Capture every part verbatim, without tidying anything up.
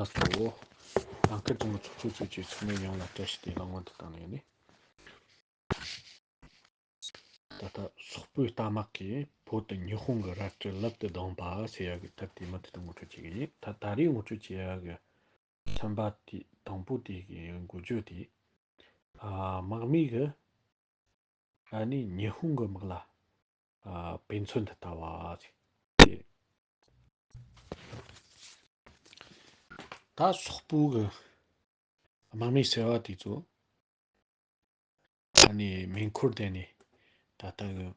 ལགས་སོ། ཨང་ཁུ་ཚང་གི་ཚོགས་གཙོ་གཙོས་ཀྱི་ཚོགས་མི་ཡོངས་ལ་བཀྲ་ཤིས་བདེ་ལེགས་སྔོན་དུ་བཏང་ནས་ནི། ད་ལྟ་སོག་པོའི་རྟ་དམག་གིས་བོད་དུ་ཉི་ཧོང་གི་རལ་གྲི་རླབས་ཏུ་ལྡང་པ་ཟེར་ཡག་གི་དེབ་དེ་མུ་མཐུད་དུ་ངོ་སྤྲོད་བྱེད་ཀྱི་ཡིན། ད་ད་རེས་ངོ་སྤྲོད་བྱེད་ཡག་གི་ཚན་པ་དེ་དང་པོ་དེ་གི་འགོ་བརྗོད་དེ། ཨ་དམག་མི་གི་ཨ་ནི་ཉི་ཧོང་གི་དམག་ལ་ཨ་དཔེ་མཚོན་དུ་ལྟ་བ་ཟེར། དེ་ད་སོག་པོ་གི་དམག་མི་ཟེར་བ་དེ་ཚོ་ཨ་ནི་མེ་འཁོར་དེ་ནི་ད་ལྟ་གི་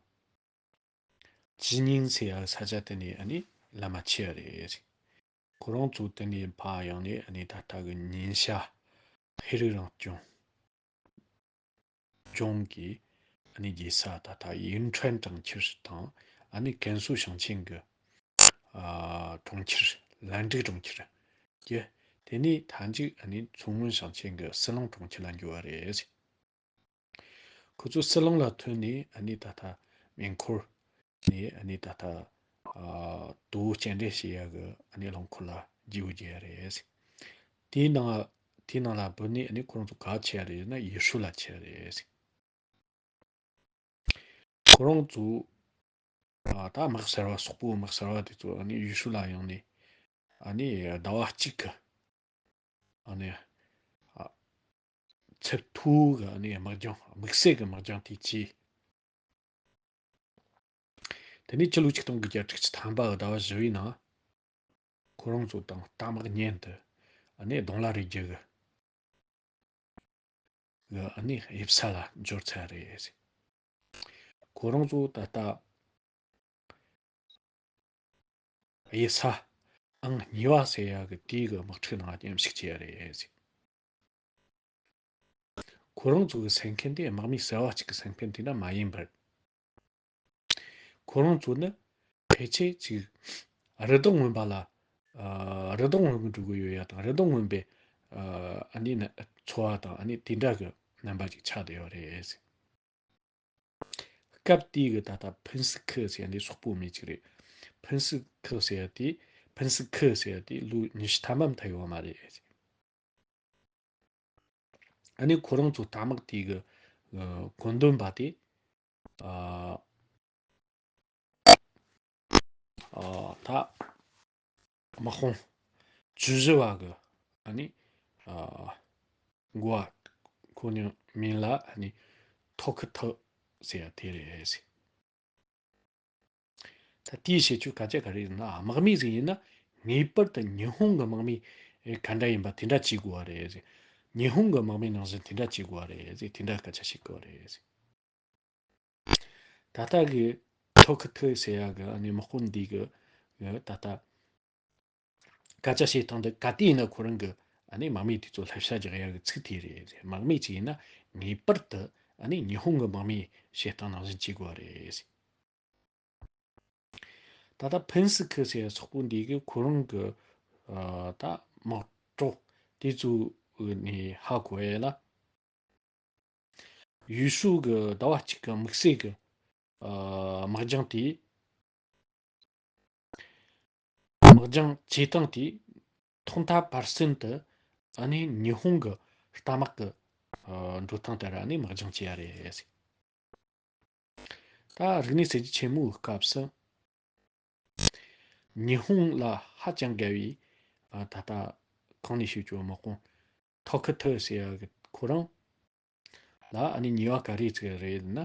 ཅི་ཉིན་ཟེར་ཡ་ས་ཆ་དེ་ནི་ཨ་ནི་ལམ་མ་ཆས་རེད། ཁོ་རང་ཚོ་དེ་ནི་ཕ་ཡང་ནི་ཨ་ནི་ད་ལྟ་གི་ཉིན་ཤ་ཧེ་རི་རང་སྐྱོང་ལྗོངས་ཀྱི་ཨ་ནི་རྒྱལ་ས་ད་ལྟ་ཡུན་ཁྲན་གྲོང་ཁྱེར་དང་ཨ་ནི་ཀན་སུའུ་ཞིང་ཆེན་གྱི་ཨ་གྲོང་ཁྱེར་ལན་ཀྲིག་གྲོང་ཁྱེར་གྱི་དེ་ནི་མཐའ་མཇུག་ཨ་ནི་མཚོ་སྔོན་ཞིང་ཆེན་གྱི་ཟི་ལིང་གྲོང་ཁྱེར་ལ་འགྱུར་བ་རེད། ཁོ་ཚོ་ཟི་ལིང་ལ་ཐོན་ནས་ཨ་ནི་ད་ལྟ་མེ་འཁོར་ནས་ཨ་ནི་ད་ལྟ་ཨ་དོ་སྐྱེལ་འདྲེན་བྱེད་ཡ་གི་ཨ་ནི་རླངས་འཁོར་ལ་བརྗེ་པོ་བརྒྱབ་ཡ་རེད། དེའི་ནང་དེའི་ནང་ལ་བུད་ནས་ཨ་ནི་ཁོ་རང་ཚོ་ག་ཆས་ཡ་རེད་ཟེར་ན་ཡུས་ཧྲུའུ་ལ་ཆས་ཡ་རེད། ཁོ་རང་ཚོ་ཨ་ད་དམག་གསར་བ་སོག་པོའི་དམག་གསར་བ་དེ་ཚོ་ཨ་ནི་ཡུས་ཧྲུའུ་ལ་ཡོང་ནས་ཨ་ནི་ཟླ་བ་གཅིག་གི་ཨ་ནི་ཨ་ཚེབ་ཐོག་གི་ཨ་ནི་དམག་སྦྱོང་དམིགས་བསལ་གྱི་དམག་སྦྱོང་དེ་བྱས། དེ་ནས་ཕྱི་ལོ་ཆིག་སྟོང་དགུ་བརྒྱ་དྲུག་ཅུ་ཐམ་པ་གི་ཟླ་བ་བཞི་པའི་ནང་ཁོ་རང་ཚོ་དང་རྟ་དམག་མཉམ་དུ་ཨ་ནི་གདོང་ལ་རི་རྒྱུད་གི་གི་ཨ་ནི་དབྱིབས་ས་ལ་འབྱོར་ཚར་རེད། ཁོ་རང་ཚོ་ད་ལྟ་དབྱིབས་ས་ཨང་གཉིས་པ་ཟེར་ཡག་གི་དེའི་གི་དམག་འཁྲུག་ནང་མཉམ་ཞུགས་བྱས་རེད། ཁོ་རང་ཚོ་གི་སེམས་ཁམས་དེ་དམག་མི་གསར་བ་གཅིག་གི་སེམས་ཁམས་དེ་འདྲ་མ་ཡིན་པར། ཁོ་རང་ཚོ་ནི་ཕལ་ཆེར་ཅིག་རི་དྭགས་རྔོན་པ་ལ་ཨ་རི་དྭགས་རྔོན་གི་འགྲོ་གི་ཡོད་ཡ་དང་རི་དྭགས་རྔོན་པའི་ཨ་ཨ་ནི་ན་འཚོ་བ་དང་ཨ་ནི་དེ་འདྲ་གི་རྣམ་པ་ཅིག་ཆགས་བསྡད་ཡོད་རེད། སྐབས་དེའི་གི་ད་ལྟ་ཕུན་སུམ་ཁི་ཟེར་ཡ་འདི་སོག་པོའི་མིང་ཅིག་རེད། ཕུན་སུམ་ཁི་ཟེར་ཡ་དེ་ཕུན་སུམ་ཁི་ཟེར་ཡ་དེ་ལོ་ཉི་ཤུ་ཐམ་པ་མཐའ་ཡོད་མ་རེད། ཨ་ནི་ཁོ་རང་ཚོ་རྟ་དམག་དེ་གི་ཨ་བཀོད་འདོམས་པ་དེ་ཨ་ཨ་ད་དམག་དཔུང་བཅུ་བཞི་པ་གི་ཨ་ནི་ཨ་འགོ་བ་ཁོ་ནི་མིང་ལ་ཨ་ནི་ཐོ་ཁི་ཐི་ཟེར་ཡ་དེ་རེད། ད་དེའི་བྱེད་སྤྱོད་སྐད་ཆ་ག་རེ་ཡིན་ན་དམག་མི་ཟིག་ཡིན་ན་ངེས་པར་དུ་ཉི་ཧོང་གི་དམག་མི་ག་འདྲ་ཡིན་པ་དེ་འདྲ་བྱེད་དགོས་པ་རེད། ཉི་ཧོང་གི་དམག་མི་ནང་བཞིན་དེ་འདྲ་བྱེད་དགོས་པ་རེད། དེ་འདྲ་སྐད་ཆ་བཤད་དགོས་པ་རེད། ད་ལྟ་གི་ཐོ་ཁི་ཐི་ཟེར་ཡ་གི་ཨ་ནི་དམག་དཔོན་འདི་གི་ད་ལྟ་སྐད་ཆ་བཤད་སྟངས་འདི་ག་དུས་ཡིན་ན་ཁོ་རང་གི་ཨ་ནི་དམག་མི་དེ་ཚོ་བསླབ་བྱ་རྒྱག་ཡ་གི་ཚིག་དེ་རེད། དམག་མི་ཅིག་ཡིན་ན་ངེས་པར་དུ་ཨ་ནི་ཉི་ཧོང་གི་དམག་མི་བྱེད་སྟངས་ནང་བཞིན་བྱེད་དགོས་པ་རེད། ད་ལྟ་ཕུན་སུམ་ཁི་ཟེར་སོག་པོ་འདི་གི་ཁོ་རང་གི་ཨ་ད་དམག་གྲོགས་དེ་ཚོ་ནས་ཧ་གོ་ཡ་ལ། ཡུས་ཧྲུའུ་གི་ཟླ་བ་གཅིག་གི་དམིགས་བསལ་གི་ཨ་དམག་སྦྱང་དེ་དམག་སྦྱང་བྱེད་སྟངས་དེ་ཐོག་མཐའ་བར་གསུམ་དུ་ཨ་ནི་ཉི་ཧོང་གི་རྟ་དམག་གི་ཨ་འགྲོ་སྟངས་ལྟར་ཨ་ནི་དམག་སྦྱང་བྱེད་ཡ་རེད། ད་རིག་གནས་གསར་བརྗེ་ཆེན་མོའི་སྐབས་སུ་ཉི་ཧོང་ལ་ཧ་ཅང་དགའ་བའི་ཨ་ད་ལྟ་གོང་ནས་ཞུས་ཀྱི་དམག་དཔུང་ཐོ་ཁི་ཐི་ཟེར་ཡ་གི་ཁོ་རང་ལ་ཨ་ནི་ཉེས་པ་ག་རེ་བཙུགས་རེད་ན་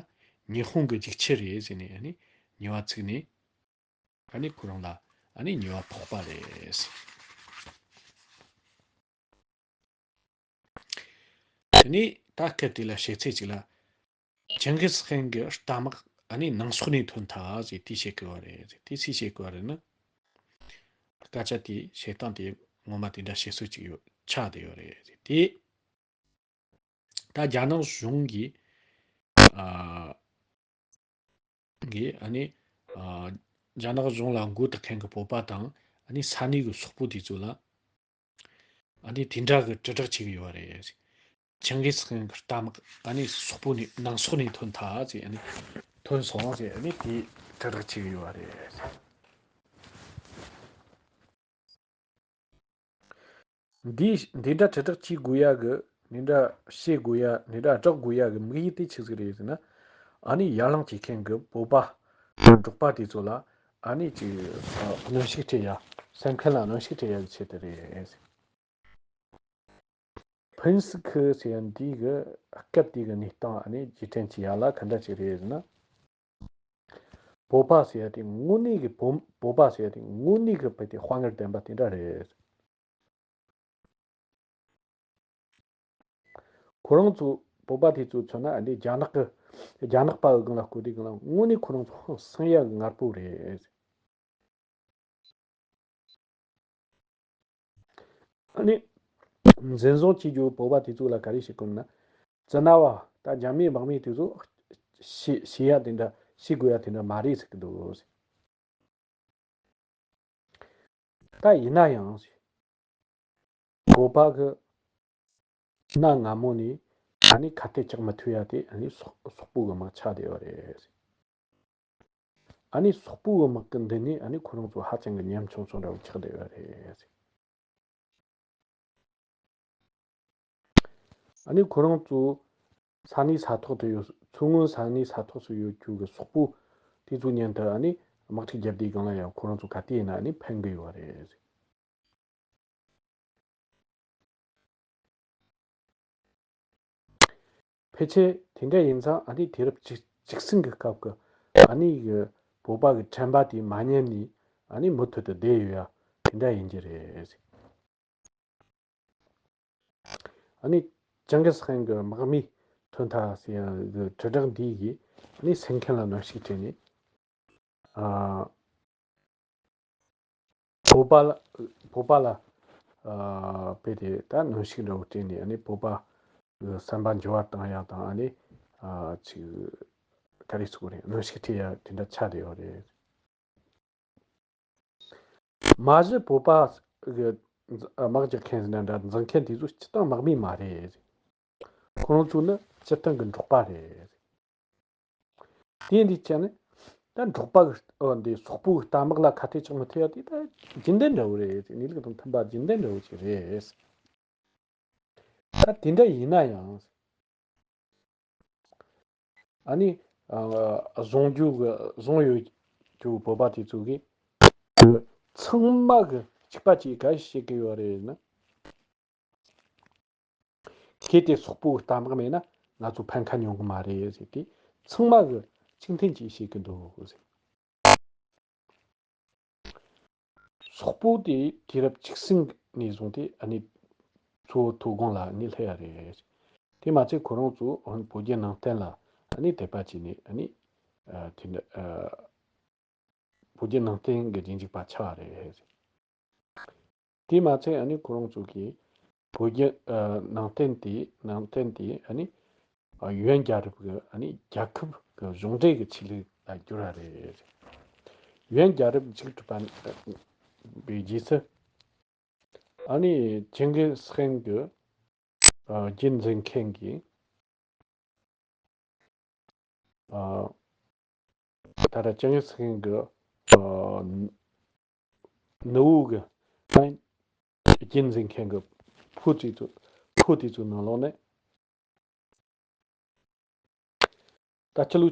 ཉི་ཧོང་གི་རྒྱུག་ཁྱི་རེད་ཟེར་ནས་ཨ་ནི་ཉེས་པ་བཙུགས་ནས་ཨ་ནི་ཁོ་རང་ལ་ཨ་ནི་ཉེས་པ་ཕོག་པ་རེད། དེ་ནས་ད་སྐབས་དེ་ལ་བཤད་ཚད་ཅིག་ལ། ཅིང་གིས་ཁན་གྱི་རྟ་དམག་ཨ་ནི་ནང་སོག་ནས་ཐོན་ཐལ་ཟེར་དེ་བཤད་དགོས་པ་རེད། དེ་སུས་བཤད་དགོས་པ་རེད་ན། སྐད་ཆ་དེ་བཤད་སྟངས་དེ་ངོ་མ་དེ་འདྲ་བཤད་སྲོལ་ཅིག་ཡོད་ཆགས་བསྡད་ཡོད་རེད། དེ་ད་རྒྱ་ནག་གཞུང་གིས་ཨ་གིས་ཨ་ནི་ཨ་རྒྱ་ནག་གཞུང་ལ་མགོ་བཏགས་མཁན་གྱི་བོད་པ་དང་ཨ་ནི་ས་གནས་ཀྱི་སོག་པོ་དེ་ཚོ་ལ་ཨ་ནི་དེ་འདྲ་གི་དྲིལ་བསྒྲགས་བྱེད་ཀྱི་ཡོད་རེད། ཅིང་གིས་ཁན་གྱི་རྟ་དམག་ཨ་ནི་སོག་པོ་ནས་ནང་སོག་ནས་ཐོན་ཐལ་ཟེར་ཨ་ནི་ཐོན་སོང་ཟེར་ཨ་ནི་དེ་དྲིལ་བསྒྲགས་བྱེད་ཀྱི་ཡོད་རེད། འདི་འདི་འདྲ་དྲིལ་བསྒྲགས་བྱེད་དགོས་ཡ་གི། འདི་འདྲ་བཤད་དགོས་ཡ། འདི་འདྲ་བསྒྲགས་དགོས་ཡ་གི་དམིགས་ཡུལ་དེ་ཆི་ཟིག་རེད་ཟེར་ན། ཨ་ནི་ཡར་ལངས་བྱེད་མཁན་གི་བོད་པ་འབྲོག་པ་དེ་ཚོ་ལ་ཨ་ནི་ཅིག་གནོན་ཤུགས་སྤྲད་ཡ། སེམས་ཁམས་ལ་གནོན་ཤུགས་སྤྲད་ཡ་གི་ཆེད་དུ་རེད། ཕིན་སི་ཁི་ཟེར་ཡ་འདི་གི་སྐབས་དེ་གི་གནས་སྟངས་ཨ་ནི་རྗེས་དྲན་བྱེད་ཡ་ལ་ག་འདྲ་ཅིག་རེད་ཟེར་ན། བོད་པ་ཟེར་ཡ་དེ་དངོས་གནས་ཀྱི་བོད་བོད་པ་ཟེར་ཡ་དེ་དངོས་གནས་ཀྱི་བོད་དེ་དཔའ་ངར་ལྡན་པ་དེ་འདྲ་རེད། ཁོ་རང་ཚོ་བོད་པ་དེ་ཚོ་མཚོན་ན་འདི་རྒྱ་ནག་གི་རྒྱ་ནག་པ་གི་སྒང་ལ་བསྐོར་དུས་སྒང་ལ་དངོས་གནས་ཁོ་རང་ཚོ་ཧང་སང་ཡ་གི་ངར་པོ་རེད། ཨ་ནི་འཛིན་བཟུང་བྱེད་རྒྱུ་བོད་པ་དེ་ཚོ་ལ་ག་རེ་བྱེད་དགོས་ན། བཙུན་ན་བ་ད་རྒྱ་མིའི་དམག་མི་དེ་ཚོ་ཤི་ཤི་ཡ་དེ་འདྲ་ཤི་དགོས་ཡ་དེ་འདྲ་མ་རེད་ཟེར་གི་འདུག། ད་ཡིན་ན་ཡང་བོད་པ་གི་གནའ་སྔ་མོ་ནས་ཨ་ནི་ཁ་གཏད་གཅོག་མི་ཐུབ་ཡ་དེ་ཨ་ནི་སོག་སོག་པོ་གི་དམག་ཆགས་བསྡད་ཡོད་རེད། ཨ་ནི་སོག་པོ་གི་དམག་གི་མདུན་ནས་ཨ་ནི་ཁོ་རང་ཚོ་ཧ་ཅང་གི་ཉམ་ཆུང་ཆུང་འདྲ་བོ་ཆགས་བསྡད་ཡོད་རེད། ཨ་ནི་ཁོ་རང་ཚོ་ས་གནས་ས་ཐོག་ཏུ་ཡོད། མཚོ་སྔོན་ས་གནས་ས་ཐོག་སུ་ཡོད་རྒྱུ་གི་སོག་པོ་དེ་ཚོ་མཉམ་དུ་ཨ་ནི་དམག་འཁྲུག་བརྒྱབ་དུས་སྒང་ལ་ཡང་ཁོ་རང་ཚོ་ག་དུས་ཡིན་ན་ཨ་ནི་ཕན་གི་ཡོད་རེད། ཕལ་ཆེར་དེ་འདྲ་ཡིན་ཙང་ཨ་ནི་དུས་རབས་བཅུ་བཅུ་གསུམ་གྱི་སྐབས་ཀྱི་ཨ་ནི་གི་བོད་པ་གི་དྲན་པ་དེ་མ་ཉམས་ནས་ཨ་ནི་མུ་མཐུད་དུ་བསྡད་ཡོད་ཡ་དེ་འདྲ་ཡིན་གྱི་རེད། ཨ་ནི་ཅིང་གིས་ཁན་གྱི་དམག་མིའི་ཐོན་ཐ་ཟེར་ཡ་གི་དྲིལ་བསྒྲགས་འདི་གིས་ཨ་ནི་སེམས་ཁམས་ལ་གནོན་ཤུགས་སྤྲད་ནས། ཨ། བོད་པ་ལ་བོད་པ་ལ་ཨ་དཔེ་དེ་ད་གནོན་ཤུགས་འདྲ་བོ་སྤྲད་ནས་ཨ་ནི་བོད་པ་གི་བསམ་པ་འགྱུར་བ་བཏང་ཡ་དང་ཨ་ནི་ཨ་ཅིག་ག་རེ་ཟེར་དགོས་རེད། གནོན་ཤུགས་སྤྲད་ཡ་དེ་འདྲ་ཆགས་བསྡད་ཡོད་རེད། མ་གཞི་བོད་པ་གི་དམག་རྒྱག་མཁན་ཟེར་ན་འདྲ་འཛིང་མཁན་དེ་ཚོ་སྤྱིར་བཏང་དམག་མི་མ་རེད། ཁོ་རང་ཚོ་ནི་སྤྱིར་བཏང་གི་འབྲོག་པ་རེད། དེ་འདི་བྱས་ནས་ད་འབྲོག་པ་གི་ཨ་འདི་སོག་པོའི་རྟ་དམག་ལ་ཁ་གཏད་གཅོག་མི་ཐུབ་ཡ་དེ་ད་རྒྱུན་ལྡན་འདྲ་བོ་རེད། གནས་ལུགས་དང་མཐུན་པ་རྒྱུན་ལྡན་འདྲ་བོ་ཅིག་རེད། ད་དེ་འདྲ་ཡིན་ན་ཡང་ཨ་ནི་ཨ་བཟུང་རྒྱུ་གི་བཟུང་ཡོད་རྒྱུ་བོད་པ་དེ་ཚོ་གིས་ཚང་མ་གི་གཅིག་པ་གཅིག་ག་རེ་བཤད་ཀྱི་ཡོད་རེད་ན། གལ་ཏེ་སོག་པོའི་རྟ་དམག་མེད་ན་ང་ཚོ་ཕན་ཁ་ཉོ་གི་མ་རེད་ཟེར་ཏེ་ཚང་མ་གི་གཅིག་མཐུན་གྱིས་བཤད་ཀྱི་འདུག་ཟེར། སོག་པོ་དེ་དུས་རབས་བཅུ་གསུམ་ནས་བཟུང་སྟེ་ཨ་ནི་གཙོ་བོ་མཐོ་སྒང་ལ་ཨ་ནི་སླེབས་ཡ་རེད། དེ་མ་ཚད་ཁོ་རང་ཚོ་བོད་བརྒྱུད་ནང་བསྟན་ལ་ཨ་ནི་དད་པ་བྱས་ནས་ཨ་ནི་ཨ་དེ་འདྲ་ཨ་བོད་བརྒྱུད་ནང་བསྟན་གྱི་རྗེས་འཇུག་པ་ཆགས་པ་རེད། དེ་མ་ཚད་ཨ་ནི་ཁོ་རང་ཚོ་གིས་བོད་བརྒྱུད་ཨ་ནང་བསྟན་དེ་ནང་བསྟན་དེ་ཨ་ནི་ཨ་ཡོན་རྒྱལ་རབས་ཀྱི་ཨ་ནི་རྒྱལ་ཁབ་ཀྱི་གཞུང་འབྲེལ་གྱི་ཆོས་ལུགས་ལ་བསྒྱུར་བ་རེད། ཡོན་རྒྱལ་རབས་མཇུག་གྲུབ་པ་པའི་རྗེས་སུ་ཨ་ནི་ཅིང་གིས་ཁན་གྱི་ཨ་རྒྱུད་འཛིན་མཁན་གྱི་ཨ་ད་ལྟ་ཅིང་གིས་ཁན་གྱི་ཨ་ནུ་བོ་གི་རྒྱུད་འཛིན་མཁན་གྱི་བུ་དེ་ཚོ་བུ་དེ་ཚོའི་ནང་ལོགས་ནས། ད་ཕྱི་ལོ་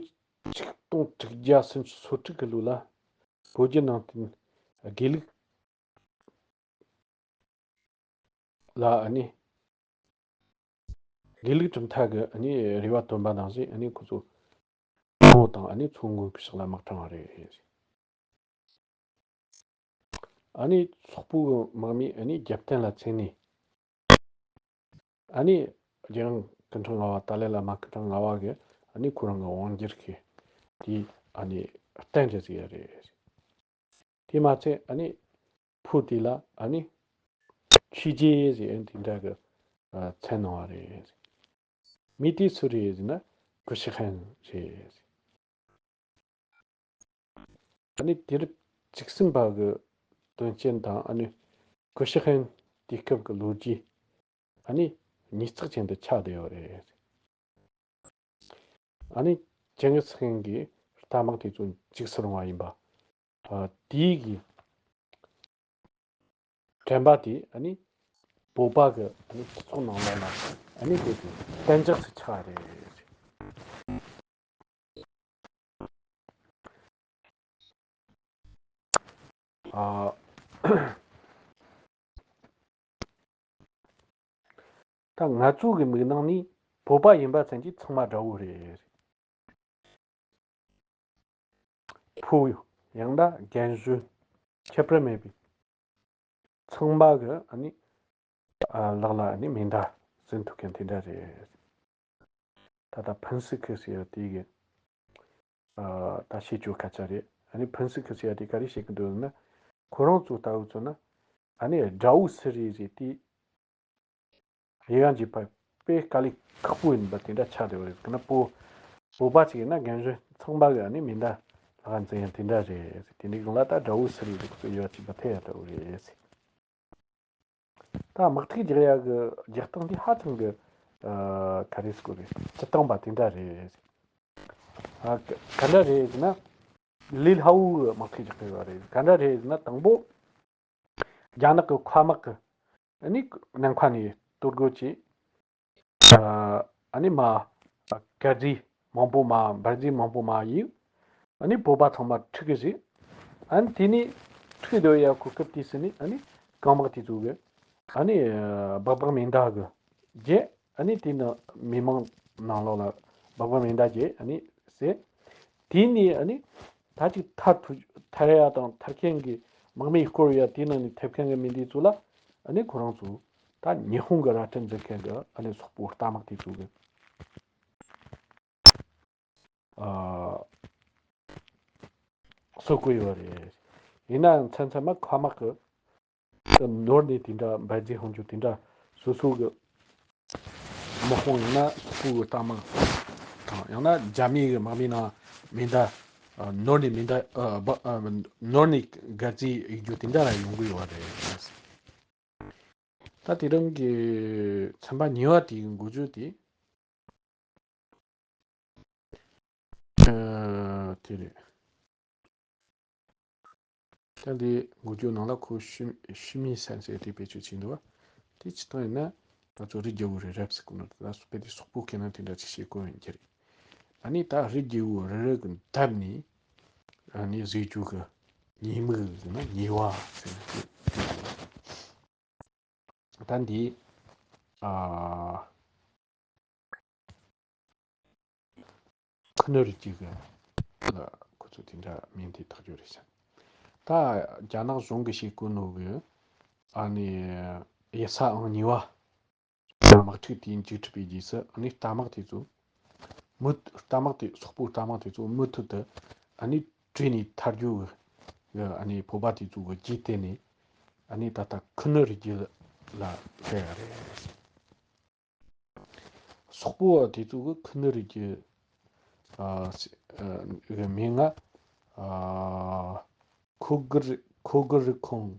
ཆིག་སྟོང་དྲུག་བརྒྱ་སུམ་ཅུ་སོ་དྲུག་གི་ལོ་ལ་བོད་བརྒྱུད་ནང་བསྟན་དགེ་ལུགས་ལ་ཨ་ནི་དགེ་ལུགས་གྲུབ་མཐའ་གི་ཨ་ནི་རེ་བ་བཏོན་པ་ནང་བཞིན་ཨ་ནི་ཁོ་ཚོ་ཁོང་དང་ཨ་ནི་མཚོ་སྔོན་གྱི་ཕྱོགས་ལ་དམག་དྲངས་པ་རེད། ཨ་ནི་སོག་པོའི་དམག་མིས་ཨ་ནི་རྒྱབ་རྟེན་ལ་བརྩིས་ནས། ཨ་ནི་རྒྱལ་དབང་སྐུ་ཕྲེང་ལྔ་པ་ཏཱ་ལའི་བླ་མ་སྐུ་ཕྲེང་ལྔ་པ་གིས་ཨ་ནི་ཁོ་རང་གི་དབང་སྒྱུར་གྱི་དེ་ཨ་ནི་རྟེན་འབྲེལ་ཟིག་ཡོད་རེད། དེ་མ་ཚད་ཨ་ནི་བུ་དེ་ལ་ཨ་ནི་ཆོས་རྗེ་ཟེར་ཨ་ནི་དེ་འདྲ་གི་ཨ་མཚན་གནང་བ་རེད། མི་དེ་སུ་རེད་ཟེར་ན་ཀུ་ཤུ་ཧན་རེད། ཨ་ནི་དུས་རབས་བཅུ་གསུམ་པ་གི་དོན་རྐྱེན་དང་ཨ་ནི་ཀུ་ཤུ་ཧན་དུས་སྐབས་ཀྱི་ལོ་རྒྱུས་ཨ་ནི་ཉིས་བརྩེགས་ཅན་དུ་ཆགས་བསྡད་ཡོད་རེད། ཨ་ནི་ཅིང་གིས་ཁན་གྱི་རྟ་དམག་དེ་ཚོ་འཇིགས་སུ་རུང་བ་ཡིན་པ། ཨ་དེའི་གི་དྲན་པ་དེ་ཨ་ནི་ བོད་པ་གི་ཨ་ནི་སྤྱི་ཚོགས་ནང་ལོགས་ལ་ཨ་ནི་དེ་དེ་གཏན་འཇགས་སུ་ཆགས་རེད། ཨ། ད་ང་ཚོ་གི་མིག་ནང་ནས་བོད་པ་ཡིན་པ་ཙམ་གྱིས་ཚང་མ་དགྲ་བོ་རེད། ཕོ་ཡང་ན་རྒན་གཞོན་ཁྱད་པར་མེད་པའི་ཚང་མ་གི་ཨ་ནི་ཨ་ལག་ལ་ཨ་ནི་མེ་མདའ་ཟིན་ཐུབ་མཁན་དེ་འདྲ་རེད། ད་ལྟ་ཕུན་སུམ་ཚོགས་ཟེར་ཡ་དེ་གི་ཨ་ད་བཤད་རྒྱུ་སྐད་ཆ་རེད། ཨ་ནི་ཕུན་སུམ་ཚོགས་ཟེར་ཡ་དེ་ག་རེ་བཤད་གི་འདུག་ན། ཁོ་རང་ཚོ་ལྟ་བུ་ཚོ་ན་ཨ་ནི་དགྲ་བོ་སུ་རེད་ཟེར་དེ་ཡི་ག་འཇིགས་པ་དཔེ་དཀའ་ལས་ཁག་པོ་ཡིན་པ་དེ་འདྲ་ཆགས་བསྡད་པ་རེད། ག་ན་བོད་བོད་པ་ཅིག་ཡིན་ན་རྒན་གཞོན་ཚང་མ་གི་ཨ་ནི་མེ་མདའ་ལག་འཛིན་ཡང་དེ་འདྲ་རེད། དེ་འདྲའི་སྒང་ལ་ད་དགྲ་བོ་སུ་རེད་ཟེར་ཁོ་ཚོ་ཡོད་ཅིག་པ་ཐེ་ཡ་འདྲ་བོ་རེད་ཟེར། ད་དམག་འཁྲུག་རྒྱག་ཡ་གི་རྒྱག་སྟངས་འདི་ཧ་ཅང་གི་ཨ་ག་རེ་ཟེར་དགོས་རེད། སྤྱིར་བཏང་པ་དེ་འདྲ་རེད། ཨ་ག་ག་འདྲ་རེད་ཟེར་ན། ལས་སླ་བོའི་དམག་འཁྲུག་རྒྱག་གི་ཡོད་རེད། ག་འདྲ་རེད་ཟེར་ན། དང་པོ་རྒྱ་ནག་གི་མཁའ་དམག་གི་ཨ་ནི་ནམ་མཁའ་ནས་གཏོར་རྒོལ་བྱས། ཨ་ནི་མ་གར་རྫས་མང་པོ་མ་འབར་རྫས་མང་པོ་མ་ཡིན། ཨ་ནི་བོད་པ་ཚང་མ་འཁྲུག་གི་རེད། ཨ་ནི་དེ་ནས་འཁྲུག་སྡོད་ཡ་གོ་སྐབས་དེ་སྲིད་ནས་ཨ་ནི་རྐང་དམག་དེ་ཚོ་གི་ཨ་ནི་སྦག་སྦག་མེ་མདའ་གི་རྒྱལ། ཨ་ནི་དེ་ནི་མི་མང་ནང་ལོགས་ལ་སྦག་སྦག་མེ་མདའ་རྒྱལ་ཨ་ནི་ཟེར། དེ་ནས་ཨ་ནི་ད་ཅིག་ཐར་ཐུབ་ཐར་ཡ་དང་ཐར་མཁན་གྱི་དམག་མི་བསྐོར་ཡ་དེ་ནང་ནས་ཐེབས་མཁན་གྱི་མི་འདི་ཚོ་ལ་ཨ་ནི་ཁོ་རང་ཚོ་ད་ཉི་ཧོང་གི་ར་སྤྲོད་འཛིན་མཁན་གྱི་ཨ་ནི་སོག་པོ་རྟ་དམག་དེ་ཚོ་གི་ཨ་གསོད་དགོས་ཡོད་རེད། ཡིན་ནའང་མཚམས་མཚམས་མ་མཁའ་དམག་གི་ནོར་ནས་དེ་འདྲ་འབར་རྫས་འཕངས་རྒྱུ་དེ་འདྲ་སོ་སོ་གི་དམག་དཔུང་ཡང་ན་སོག་པོ་གི་རྟ་དམག་དང་ཡང་ན་རྒྱ་མི་གི་དམག་མི་ནང་མེ་མདའ་ཨ་ནོར་ནས་མེ་མདའ་ཨ་སྦ་ཨ་ནོར་ནས་གར་རྫས་གཡུག་རྒྱུ་དེ་འདྲ་ལ་ཡོང་གི་ཡོད་རེད། ད་དེ་རིང་གི་ཚན་པ་གཉིས་པ་དེའི་འགོ་བརྗོད་དེ། ཨ་དེ་རེད། ད་འདི་འགོ་བརྗོད་ནང་ལ་ཁོ་ཤི་ཤི་མི་སན་ཟེར་དེ་བེད་སྤྱོད་བྱས་འདུག་བ། དེ་ཅི་ལྟར་ཡིན་ན་ང་ཚོ་རི་རྒྱལ་པོ་རི་རབ་ཟེར་གོ་ནོ་ད་སུ་པེ་དེ་སོག་པོ་ཁེ་ན་དེ་འདྲ་ཅིག་བྱེད་དགོས་ཡིན་གྱི་རེད། ཨ་ནི་ད་རི་རྒྱལ་པོ་རི་རབ་གི་འདབས་ནས་ཨ་ནི་ཟེར་རྒྱུ་གི་ཉེས་དམིགས་ཟེར་ན་ཉེས་པ་ཟེར་ན་དེ་དེ་རེད། ད་འདི་ཨ་ཁུ་ནུ་རི་རྒྱལ་གི་ལ་ཁོ་ཚོ་དེ་འདྲ་མིང་དེ་ཐག་རྒྱུ་རེད་ཤག་ད་རྒྱ་ནག་གཞུང་གི་བྱེད་སྒོ་ནོ་གི་ཨ་ནི་ཡེ་ས་ཨང་གཉིས་པ་དམག་འཁྲུག་དེ་མཇུག་གྲུབ་པའི་རྗེས་སུ་ཨ་ནི་རྟ་དམག་དེ་ཚོ་མུ་རྟ་དམག་དེ་སོག་པོའི་རྟ་དམག་དེ་ཚོ་མུ་མཐུད་དུ་ཨ་ནི་བྲོས་ནས་ཐར་རྒྱུ་གི་ཨ་ནི་བོད་པ་དེ་ཚོ་གི་རྗེས་དེད་ནས་ཨ་ནི་ད་ལྟ་ཁུ་ནུ་རི་རྒྱལ་ལ་སླེབས་ཡ་རེད། སོག་པོ་བ་དེ་ཚོ་གི་ཁུ་ནུ་རི་རྒྱལ་ཨ་སི་ཨ་གི་མིང་ང་ཨ་ཁོ་གི་རི་ཁོ་གི་རི་ཁོང་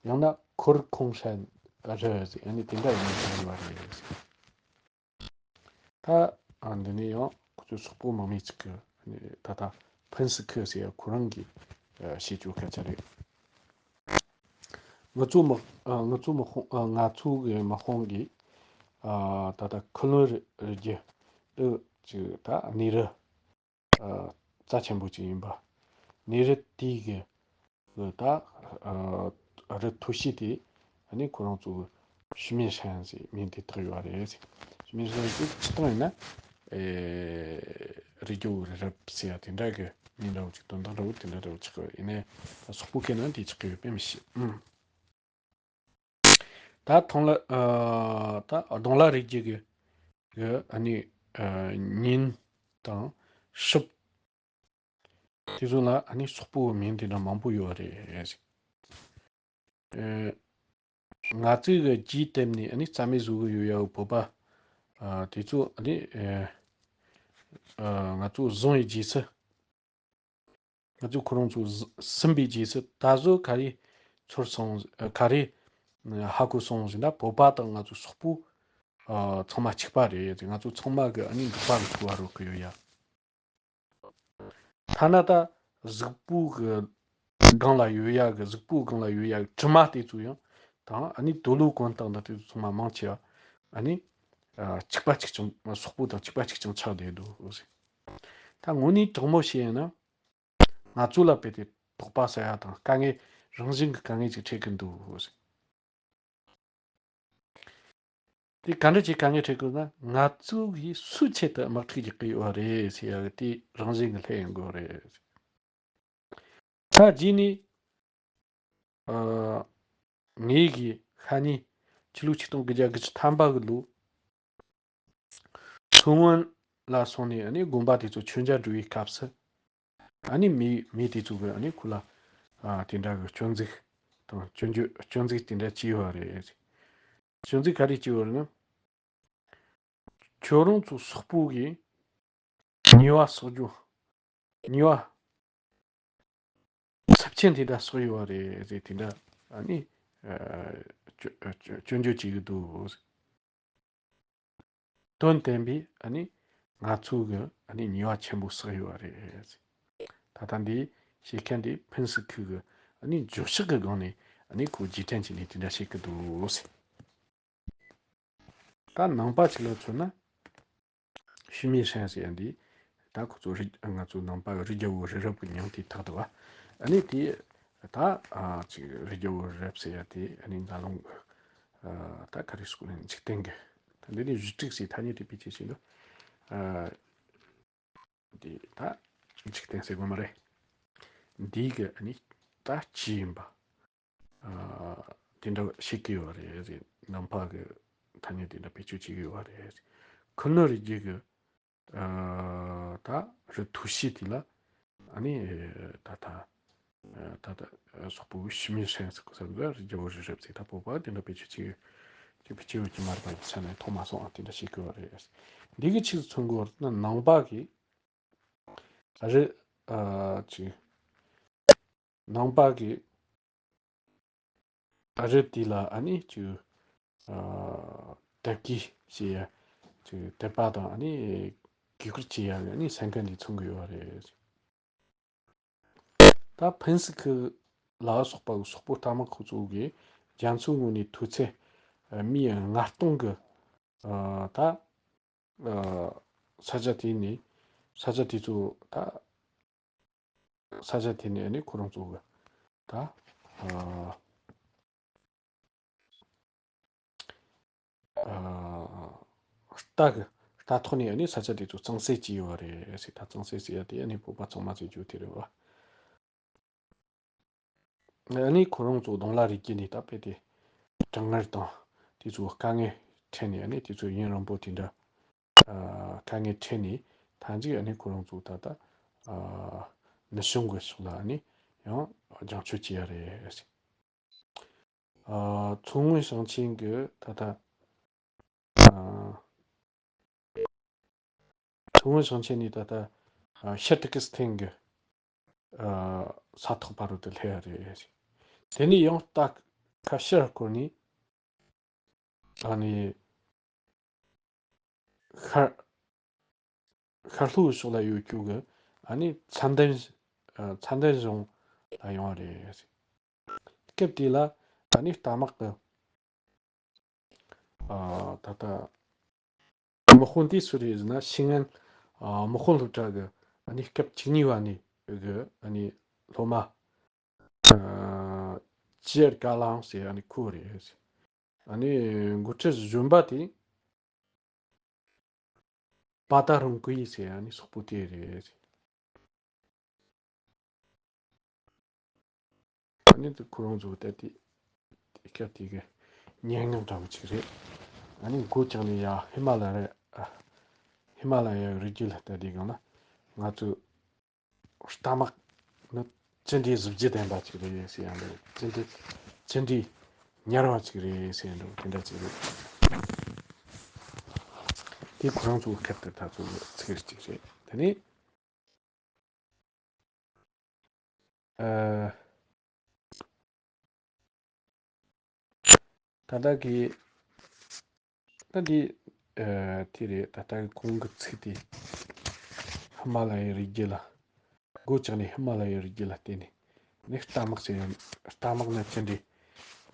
ཡང་ན་ཁོ་རི་ཁོང་ཧྲན་རི་ཟེར་ཨ་ནི་དེ་འདྲ་ཡིན་ཟེར་བ་རེད། ད་ཨ་འདི་ནས་ཡང་ཁོ་ཚོའི་སོག་པོ་དམག་མི་གཅིག་གི་ཨ་ནི་ད་ལྟ་ཕུན་སུམ་ཚོགས་ཟེར་ཡ་ཁོ་རང་གི་ཨ་བཤད་རྒྱུ་སྐད་ཆ་རེད། ང་ཚོ་དམག་ཨ་ང་ཚོ་དམག་དཔུང་ཨ་ང་ཚོ་གི་དམག་དཔུང་གིས་ཨ་ད་ལྟ་ཁུ་ནུ་རི་རི་རྒྱལ་འདི་ཅིག་ད་གནས་རི་ཨ་རྩ་ཆེན་པོ་ཅིག་ཡིན་པ། གནས་རི་དེའི་གི་གི་ད་ཨ་རི་མཐོ་ཤོས་དེ་ཨ་ནི་ཁོ་རང་ཚོ་ཤི་མེ་ཧྲན་ཟེར་མིང་དེ་བཏགས་ཡོད་རེད། ཤི་མེ་ཧྲན་ཟེར་སྤྱིར་བཏང་ཡིན་ན་ཨེ་རི་རྒྱལ་པོ་རི་རབ་ཟེར་ཡ་དེ་འདྲ་གི་མིང་འདྲ་བོ་ཅིག་དོན་དག་འདྲ་བོ་དེ་འདྲ་འདྲ་བོ་ཆགས་ཡོད། ཡིན་ནའི་ད་སོག་པོ་ཁེ་ན་དེ་ཆགས་ཀྱི་ཡོད་པས་མི་ཤེས། ཨུམ། ད་ཐང་ལ་ཨ་ད་གདོང་ལ་རི་རྒྱལ་གི་གི་ཨ་ནི་ཨ་ཉིན་དང་ཤུབ་དེ་ཚོ་ལ་ཨ་ནི་སོག་པོའི་མིང་དེ་འདྲ་མང་པོ་ཡོད་རེད། ཨེ་ང་ཚོའི་གི་རྗེས་དེད་ནས་ཨ་ནི་རྩ་མེད་བཟོ་གི་ཡོད་ཡ་བོད་པ་ཨ་དེ་ཚོ་ཨ་ནི་ཨེ་ཨ་ང་ཚོ་བཟུང་བའི་རྗེས་སུ། ང་ཚོས་ཁོ་རང་ཚོ་ཟིན་པའི་རྗེས་སུ་ད་གཟོད་ག་རེ་ཚོར་སོང་ག་རེ་ཧ་གོ་སོང་ཟེར་ན། བོད་པ་དང་ང་ཚོ་སོག་པོ་ཨ་ཚང་མ་གཅིག་པ་རེད། ང་ཚོ་ཚང་མ་གི་ཨ་ནི་འབྲོག་པ་གི་འཚོ་བ་རོལ་གི་ཡོད་ཡ། ཐ་ན་ད་གཟུགས་པོ་གི་སྒང་ལ་ཡོད་ཡ་གི་གཟུགས་པོའི་སྒང་ལ་ཡོད་ཡ་གི་དྲི་མ་དེ་ཚོ་ཡང་ དང་ཨ་ནི་དུ་ལུ་གོན་སྟངས་དང་དེ་ཚོ་ཚང་མ་མང་ཆེ་བ་ཨ་ནི་ཨ་གཅིག་པ་གཅིག་རྐྱང་། སོག་པོ་དང་གཅིག་པ་གཅིག་རྐྱང་ཆགས་བསྡད་འདུག་ཟེར། ད་དངོས་གནས་དྲང་མོ་བཤད་ཡིན་ན། ང་ཚོ་ལ་དཔེ་དེ་དོགས་པ་ཟ་ཡ་དང་དཀའ་ངལ་རང་བཞིན་གྱི་དཀའ་ངལ་ཅིག་འཕྲད་ཀྱི་འདུག་ཟེར། དེ་ག་འདྲ་ཅིག་དཀའ་ངལ་འཕྲད་དགོས་ན། ང་ཚོ་གིས་སུའི་ཆེད་དུ་དམག་འཁྲུག་རྒྱག་གི་ཡོད་རེད་ཟེར་ཡ་གི་དེ་རང་བཞིན་གྱི་ལྷད་ཡོང་དགོས་རེད། ད་རྗེས་ནས་ཨ་ངེད་ཀྱི་ཤ་ཉེ་ཕྱི་ལོ་ཆིག་སྟོང་དགུ་བརྒྱ་དགུ་བཅུ་ཐམ་པ་གི་ལོ། མཚོ་སྔོན་ལ་སོང་ནས་ཨ་ནི་དགོན་པ་དེ་ཚོ་མཆོད་མཇལ་འགྲོ་བའི་སྐབས་སུ། ཨ་ནི་མི་མི་དེ་ཚོ་གི་ཨ་ནི་ཁོ་ལ་ཨ་དེ་འདྲ་གི་སྐྱོན་འཛུགས་དང་སྐྱོན་བརྗོད། སྐྱོན་འཛུགས་དེ་འདྲ་བྱས་ཡོད་རེད། སྐྱོན་འཛུགས་ག་རེ་བྱས་ཡོད་རེད་ན། ཁྱོད་རང་ཚོ་སོག་པོ་གིས་ཉེས་པ་བསགས་རྒྱུ། ཉེས་པ་ཚབས་ཆེན་དེ་འདྲ་བསགས་ཡོད་རེད་ཟེར། དེ་འདྲ་ཨ་ནི་ཨ་སྐྱོ་སྐྱོ་སྐྱོན་བརྗོད་བྱེད་ཀྱི་འདུག། དོན་བསྟན་པས་ཨ་ནི་ང་ཚོ་གི་ཨ་ནི་ཉེས་པ་ཆེན་པོ་བསགས་ཡོད་རེད། ད་ལྟ་འདི་བཤད་མཁན་འདི་ཕུན་སུམ་ཚོགས་ཀྱི་ཨ་ནི་བརྗོད་གཞི་གི་སྒང་ནས་ཨ་ནི་ཁོ་རྗེས་དྲན་བྱས་ནས་དེ་འདྲ་བཤད་ཀྱི་འདུག། ད་ནང་པ་ཞིག་ལ་མཚོན་ན། ཞུས་མིན་ཧྲན་ཟེར་ཡ་འདི་ད་ཁོ་ཚོ་རི་ང་ཚོ་ནང་པ་རི་རྒྱལ་པོ་རི་རབ་ཀྱི་མྱིང་དེ་ཐོགས་འདུག་བ། ཨ་ནི་དེ་ད་ཨ་ཅིག་རི་རྒྱལ་པོ་རི་རབ་ཟེར་ཡ་དེ་ཨ་ནི་འཛམ་གླིང་གི་ཨ་ད་ག་རེ་ཟེར་དགོས་རེད། འཇིག་རྟེན་གྱི་ད་འདི་ནི་བཞི་སྟོང་ཟེར་ཐ་སྙད་དེ་བེད་སྤྱོད་བྱས་འདུག། ཨ་འདི་ད་འཇིག་རྟེན་ཟེར་དགོས་མ་རེད། འདི་གི་ཨ་ནི་ད་སྤྱི་ཡིན་པ། ཨ་དེ་འདྲ་བཤད་ཀྱི་ཡོད་རེད། ནང་པ་གི་ཐ་སྙད་དེ་འདྲ་བེད་སྤྱོད་བྱེད་ཀྱི་ཡོད་རེད། ཁུ་ནུ་རི་རྒྱལ་གི་ཨ་ད་རི་ཐུ་ཤི་དེ་ལ་ཨ་ནི་ད་ད་ད་ད་སོག་པོ་ཞུས་མིན་ཧྲན་ཟེར་གོ་ས་གི་རི་རྒྱལ་པོ་རི་རབ་ཟེར་ད་བོད་པ་དེ་འདྲ་བེད་སྤྱོད་བྱེད་ཀྱི་བེད་སྤྱོད་ཀྱི་མ་རེད་པ་ཡིན་ས་ནས་ཐོག་མ་སོང་ཨ་དེ་འདྲ་བཤད་ཀྱི་ཡོད་རེད། འདི་གི་ཆི་ཟིག་མཚོན་གི་ཡོད་ན། ནང་པ་གི་རི་ཨ་ཅིག་ནང་པ་གི་རི་དེ་ལ་ཨ་ནི་ཅིག་ཨ་དད་གུས་བྱེད་ཡ། ཅིག་དད་པ་དང་ཨ་ནི་གུས་བཀུར་བྱེད་ཡ་གི་ཨ་ནི་སེམས་ཁམས་འདི་མཚོན་གི་ཡོད་རེད། ད་ཕུན་སུམ་ཚོགས་ལ་སོགས་པ་སོག་པོ་རྟ་དམག་ཁོ་ཚོ་གིས་རྒྱ་མཚོའི་ངོས་ནས་མཐོ་ཚད་མི་ལྔ་སྟོང་གི་ཨ་ད་ཨ་ས་ཆ་དེ་ནས་ས་ཆ་དེ་ཚོ་ད་ས་ཆ་དེ་ནས་ནི་ཁོ་རང་ཚོ་གི་ད་ཨ་ཨ་རྟ་གི་རྟ་ཐོག་ནས་ནི་ས་ཆ་དེ་ཚོ་གཙང་སེལ་བྱས་ཡོད་རེད་ཟེར། ད་གཙང་སེལ་ཟེར་ཡ་དེ་ནི་བོད་པ་ཚང་མ་ཟེར་རྒྱུ་དེ་རེད་བ། ཨ་ནི་ཁོ་རང་ཚོ་གདོང་ལ་རི་རྒྱུད་ནས་ད་དཔེ་དེ་གྲང་ངར་དང་དེ་ཚོ་དཀའ་ངལ་འཕྲད་ནས་ཨ་ནི་དེ་ཚོ་ཡུན་རིང་པོ་དེ་འདྲ་ཨ་དཀའ་ངལ་འཕྲད་ནས་མཐའ་མཇུག་ཨ་ནི་ཁོ་རང་ཚོ་ད་ལྟ་ཨ་ནུབ་བྱང་གི་ཕྱོགས་ལ་ཨ་ནི་ཡང་རྒྱང་སྐྱོད་བྱས་ཡ་རེད། ཨ་མཚོ་སྔོན་ཞིང་ཆེན་གྱི་ད་ལྟ་ཨ་མཚོ་སྔོན་ཞིང་ཆེན་ནས་ད་ལྟ་ཨ་ཤར་ཏུར་ཀི་སི་ཐན་གྱི་ཨ་ས་ཐོག་བར་དུ་སླེབས་ཡ་རེད། དེ་ནས་ཡང་རྟ་ཁ་ཤར་བསྐོར་ནས་ཨ་ནི་ཤར་ཤར་ལྷོའི་ཕྱོགས་ལ་ཡོད་རྒྱུ་གི་ཨ་ནི་ཚན་ལྡན་ཨ་ཚན་ལྡན་གཞུང་ལ་ཡོང་བ་རེད། སྐབས་དེ་ལ་ཨ་ནི་རྟ་དམག་གི་ཨ་ད་ལྟ་དམག་དཔོན་དེ་སུ་རེད་ཟེར་ན། ཤིང་ཨན་ཨ་དམག་དཔོན་སློབ་གྲྭ་གི་ཨ་ནི་སྐབས་བཅུ་གཉིས་པ་ནས་གི་ཨ་ནི་སློབ་མ་ཨ་ཅི་ཡར་ཀ་ལའང་ཟེར་ཨ་ནི་ཁོ་རེད། ཨ་ནི་འགོ་ཁྲིད་གཞོན་པ་དེ་པ་ཏ་རུང་ཀུའི་ཟེར་ཨ་ནི་སོག་པོ་དེ་རེད། ཨ་ནི་དེ་ཁོ་རང་ཚོ་ད་དེ་དེ་སྐབས་དེ་གི་སྙན་ངག་འདྲ་བོ་ཅིག་རེད། ཨ་ནི་མགོ་བཀྱགས་ནས་ཡ་ཧི་མ་ལ་ཡ་ཧི་མ་ལ་ཡའི་རི་རྒྱུད་ལ་བལྟས་དུས་སྒང་ལ་ང་ཚོ་རྟ་དམག་ནི་ཅི་འདྲའི་གཟི་བརྗིད་ལྡན་པ་ཅིག་རེད་ཟེར་ཡ་འདུག། ཅི་འདྲའི་ཅི་འདྲའི་ཉར་བ་ཅིག་རེད་ཟེར་ཡ་འདུག། དེ་འདྲ་ཅིག་རེད། དེ་ཁོ་རང་ཚོའི་སྐབས་དེར་ད་ཚོ་ཚིག་ཅིག་རེད། དེ་ནས་ཨ་ད་ལྟ་གི་ད་འདི་ཨ་དེ་རེད། ད་ལྟ་གི་གོང་གི་ཚིག་དེ་ཧི་མ་ལ་ཡའི་རི་རྒྱུད་ལ་མགོ་བཀྱགས་ནས་ཧི་མ་ལ་ཡའི་རི་རྒྱུད་ལ་བལྟས་ནས་ནི་རྟ་དམག་ཟེར་ཡང་རྟ་དམག་ནི་ཅི་འདྲའི་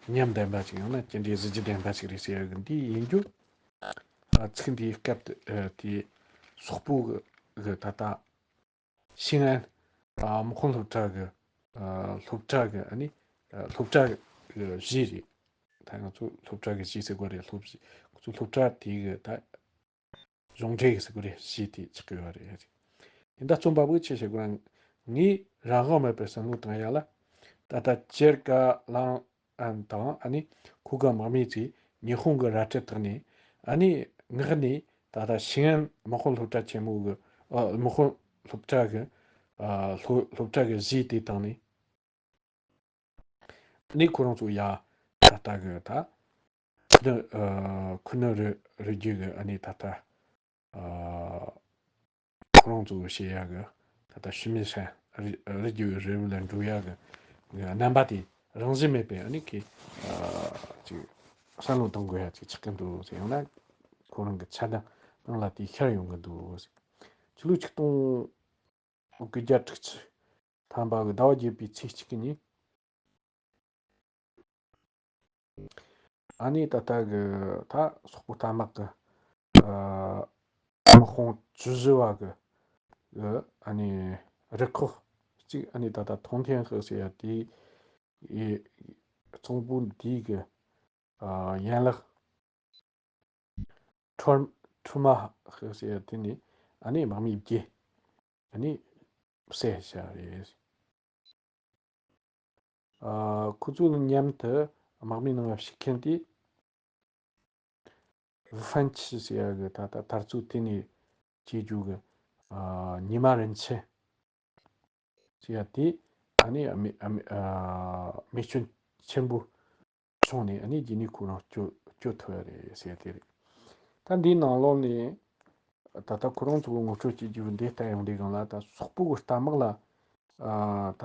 ཉམས་ལྡན་པ་ཅིག་ཡང་ན་ཅི་འདྲའི་གཟི་བརྗིད་ལྡན་པ་ཅིག་རེད་ཟེར་ཡ་གི་འདི་ཡིན་རྒྱུ། ཨ། ཚིག་འདིའི་སྐབས་དེ་ཨ་དེ་སོག་པོ་གི་གི་ད་ལྟ་ཤིང་ཨན། ཨ། དམག་དཔོན་སློབ་གྲྭ་གི། ཨ། སློབ་གྲྭ་གི་ཨ་ནི། ཨ། སློབ་གྲྭ་གི་གཞི་རེད། ད་ང་ཚོ་སློབ་གྲྭ་གི་གཞི་ཟེར་དགོས་རེད། སློབ་གཞི། ཁོ་ཚོ་སློབ་གྲྭ་དེ་གི་ད་གཞུང་འབྲེལ་གི་ཟེར་དགོས་རེད། གཞི་དེ་ཆགས་ཀྱི་ཡོད་རེད། དེ་འདྲ་རྩོམ་པ་པོས་ཆི་བཤད་དགོས་ན། ངས་རང་དབང་མེད་པའི་བསམ་བློ་བཏང་ཡ་ལ། ད་ལྟ་ཇེར་ཀ་ལང་ཨན་དང་ཨ་ནི་ཁོ་གི་དམག་མི་ཚོས་ཉི་ཧོང་གི་རལ་གྲི་བཏགས་ནས། ཨ་ནི་ངག་ནས་ད་ལྟ་ཤིང་ཨན་དམག་དཔོན་སློབ་གྲྭ་ཆེན་མོ་གི། ཨ། དམག་དཔོན་སློབ་གྲྭ་གི། ཨ། སློབ་སློབ་གྲྭ་གི་གཞི་དེ་བཏགས་ནས། ཨ་ནི་ཁོ་རང་ཚོ་ཡ་ད་ལྟ་གི་ད་ནི། ཨ། ཁུ་ནུ་རི་རི་རྒྱུད་གི་ཨ་ནི་ད་ལྟ། ཨ། ཁོ་རང་ཚོ་བཤད་ཡག་གི་ད་ལྟ་ཞི་མི་ཧྲན་རི་རི་རྒྱུད་རི་བོ་ལ་འགྲོ་ཡག་གི་གི་རྣམ་པ་དེ་རང་བཞིན་མེད་པའི་ཨ་ནི་གི། ཨ། ཅིག་བསམ་བློ་གཏོང་དགོས་ཡ་ཅིག་ཆགས་ཀྱི་འདུག་ཟེར། ཡང་ན་ཁོ་རང་གི་འཆར་ལྡན་ནང་ལ་དེ་ཤར་ཡོང་གི་འདུག་ཟེར། ཕྱི་ལོ་ཆིག་སྟོང་དགུ་བརྒྱ་དྲུག་ཅུ་ཐམ་པ་གི་ཟླ་བ་བརྒྱད་པའི་ཚེས་གཅིག་གི་ཉིན། ཨ་ནི་ད་ལྟ་གི་ད་སོག་པོ་རྟ་དམག་གི། ཨ། དམག་དཔུང་བཅུ་བཞི་བ་གི་གི་ཨ་ནི་རུ་ཁག་གཅིག་ཨ་ནི་ད་ལྟ་ཐོང་ཐེན་ཧི་ཟེར་ཡ་དེའི་གཙང་པོ་འདི་གི། ཨ། ཡན་ལག་ཁྲོ་ཁྲོ་མ་ཧི་ཟེར་ཡ་དེ་ནས་ཨ་ནི་དམག་མི་བརྒྱད་ཨ་ནི་བསད་བཞག་རེད། ཨ། ཁོ་ཚོ་མཉམ་དུ་དམག་མིའི་ནང་ཞུགས་མཁན་དེ་ཧྥན་ཆི་ཟེར་ཡ་གི་ད་ལྟ་དར་ཚུལ་དེ་ནས་བྱེད་རྒྱུ་གི། ཨ། ཉི་མ་རིན་ཆེན་ཟེར་ཡ་དེ་ཨ་ནི་རྨས་རྨས་ཨ། རྨས་སྐྱོན་ཆེན་པོ་བྱུང་ནས་ཨ་ནི་རྗེས་ནས་ཁོ་རང་སྐྱོབ་སྐྱོབ་ཐུབ་ཡ་རེད་ཟེར་ཡ་དེ་རེད། ད་འདིའི་ནང་ལོགས་ནས་ད་ལྟ་ཁོ་རང་ཚོ་ངོ་སྤྲོད་བྱེད་རྒྱུ་འདི་ལྟ་ཡོང་དུས་སྒང་ལ། ད་སོག་པོ་གི་རྟ་དམག་ལ། ཨ། ད་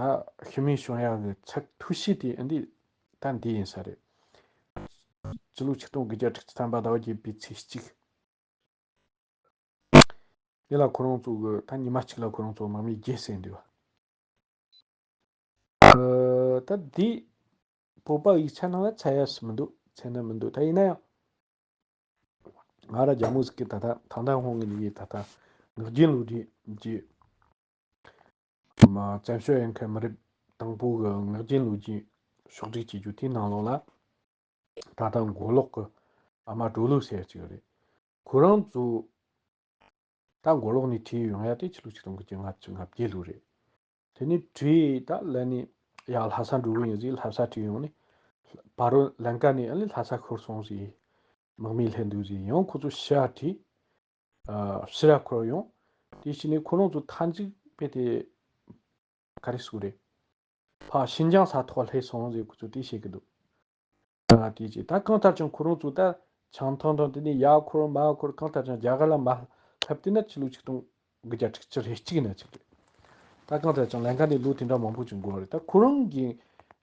ཤི་རྨས་བྱུང་ཡག་གི་ཚད་མཐོ་ཤོས་དེ་འདི་ད་འདི་ཡིན་ས་རེད། སྤྱི་ལོ་ཆིག་སྟོང་དགུ་བརྒྱ་དྲུག་ཅུ་ཐམ་པ་ཟླ་བ་བརྒྱད་པའི་ཚེས་གཅིག་དེ་ལ་ཁོ་རང་ཚོ་གི་ད་ཉི་མ་གཅིག་ལ་ཁོ་རང་ཚོ་དམག་མི་བརྒྱད་བསད་འདུག། ཨ། ད་འདི་བོད་པ་ཡིག་ཆ་ནང་ལ་ཚད་ཡ་སུ་མི་འདུག། ཚད་ན་མི་འདུག། ད་ཡིན་ན་ཡང་ང་ར་རྒྱ་མོ་ཟིག་གིས་ད་ལྟ་ཐང་ཐང་ཧོང་གི་ནི་ད་ལྟ་ངག་རྒྱུན་ལུགས་འདི་གི། མ། བཙན་བྱོལ་ཡན་ཁའི་མི་རབས་དང་པོ་གི་ངག་རྒྱུན་ལུགས་ཀྱི་ཕྱོགས་སྒྲིག་བྱེད་རྒྱུ་དེའི་ནང་ལོགས་ལ། ད་ལྟ་མགོ་ལོག་གི་ཨ་མ་གྲོ་ལོ་ཟེར་ཅིག་རེད། ཁོ་རང་ཚོ་ད་མགོ་ལོག་ནས་བྲོས་ཡོང་ཡ་དེ་ཕྱི་ལོ་ཆིག་སྟོང་དགུ་བརྒྱ་ལྔ་བཅུ་ང་བརྒྱད་ལོ་རེད། དེ་ནས་བྲོས་ད་ལ་ནི་ཡ་ལྷ་ས་འགྲོ་གི་ཡིན་ཟིག། ལྷ་ས་བྲོས་ཡོང་ནས་ཕ་རོལ་ལན་ཀ་ནས་ཨ་ནི་ལྷ་ས་ཤོར་སོང་ཟིག། དམག་མི་སླེབས་འདུག་ཟེར། ཡང་ཁོ་ཚོ་ཕྱིར་ར་བྲོས། ཨ། ཕྱིར་ར་འཁོར་ཡོང་། དེ་བྱས་ནས་ཁོ་རང་ཚོ་མཐའ་མཇུག་དཔེ་དེ་ག་རེ་ཟེར་དགོས་རེད། ཕར་ཤིན་ཅང་ས་ཐོག་སླེབས་སོང་ཟེར་ཁོ་ཚོ་དེ་བཤད་ཀྱི་འདུག། ཨ། དེ་བྱས་ད་གང་ལྟར་ཀྱང་ཁོ་རང་ཚོ་ད་ཆང་འཐུང་དང་དེ་ནས་ཡར་འཁོར་མར་འཁོར། གང་ལྟར་ཀྱང་རྒྱ་གར་ལ་མར་སླེབས་དུས་ན་ཕྱི་ལོ་ཆིག་སྟོང་དགུ་བརྒྱ་དྲུག་ཅུ་རེ་གཅིག་ན་ཅིག་རེད། ད་གང་ལྟར་ཀྱང་ལན་ཀ་ནས་ལོ་དེ་འདྲ་མང་པོ་ཅིག་འགོར་བ་རེད། ད་ཁོ་རང་གི་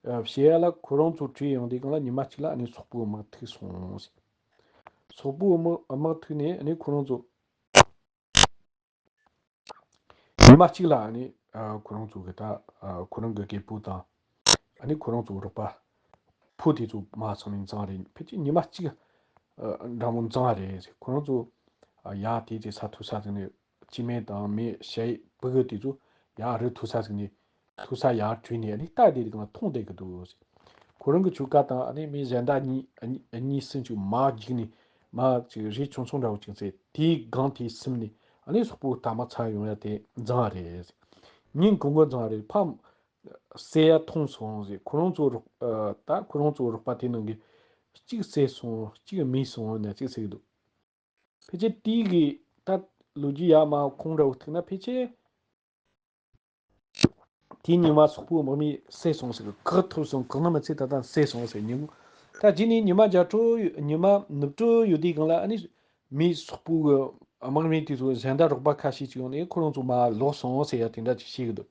ཨ་བཤད་ཡ་ལ་ཁོ་རང་ཚོ་བྲོས་ཡོང་དུས་སྒང་ལ་ཉི་མ་གཅིག་ལ་ཨ་ནི་སོག་པོའི་དམག་ཐུག་སོང་ཟེར། སོག་པོའི་དམག་དམག་ཐུག་ནས་ཨ་ནི་ཁོ་རང་ཚོ་ཉི་མ་གཅིག་ལ་ཨ་ནི་ཨ་ཁོ་རང་ཚོ་གི་ད་ཨ་ཁོ་རང་གི་རྒད་པོ་དང་ཨ་ནི་ཁོ་རང་ཚོ་རོགས་པ་ཕོ་དེ་ཚོ་མར་ཚང་མས་འཛིངས་རེད། ཕལ་ཆེར་ཉི་མ་གཅིག་ཨ་འདྲ་མོ་འཛིངས་རེད་ཟེར། ཁོ་རང་ཚོ་ཨ་ཡར་དེ་དེ་ས་ཐུག་ས་ཟིག་ནས་སྐྱེ་དམན་དང་མི་ཞ་ཡི་ཕྲུ་གུ་དེ་ཚོ་ཡར་རི་ཐུག་ས་ཟིག་ནས་ཐུག་ས་ཡར་བྲོས་ནས་ཨ་ནི་རྟ་དེ་རིགས་ལ་མཐོང་བསྡད་ཀྱི་འདུག་ཟེར། ཁོ་རང་གི་ཁྱོ་ག་དང་ཨ་ནི་མི་གཞན་དག་གཉིས་གཉིས་གཉིས་གསུམ་ཅིག་མར་རྒྱུགས་ནས་མར་ཅིག་རི་ཆུང་ཆུང་འདྲ་བོ་ཅིག་བརྩིགས། དེའི་སྒང་དེའི་ཟུར་ནས་ཨ་ནི་སོག་པོའི་རྟ་དམག་ཚུར་ཡོང་ཡ་དེ་འཛིངས་རེད་ཟེར། ཉིན་གང་གི་འཛིངས་རེད། ཕར་བསད་ཡ་མཐོང་སོང་ཟེར། ཁོ་རང་ཚོ་རོགས་ཨ་ད་ཁོ་རང་ཚོ་རོགས་པ་དེ་ནང་གི་གཅིག་བསད་སོང་། གཅིག་རྨས་སོང་ནས་གཅིག་ཟེར་གི་འདུག། ཕལ་ཆེར་དེའི་གི་ད་ལོ་རྒྱུས་ཡར་མར་ཁུངས་འདྲ་བོ་ཐུག་ན་ཕལ་ཆེར་དེའི་ཉི་མ་སོག་པོའི་དམག་མིས་བསད་སོང་ཟེར། བཀག་ཐུབ་སོང་། བཀག་ན་མི་ཚད་ད་ལྟ་བསད་སོང་ཟེར། ཉིན་མོ་ད་རྗེས་ནས་ཉི་མ་བརྒྱ་དྲུག་ཉི་མ་ནུབ་དྲུག་ཡོད་དུས་སྒང་ལ་ཨ་ནི་མི་སོག་པོ་གི་དམག་མི་དེ་ཚོ་གཞན་དག་རོགས་པ་ཁ་ཤས་ཅིག་ཡོང་ནས་ཁོ་རང་ཚོ་མར་ལོག་སོང་ཟེར་ཡ་དེ་འདྲ་ཅིག་བཤད་གི་འདུག།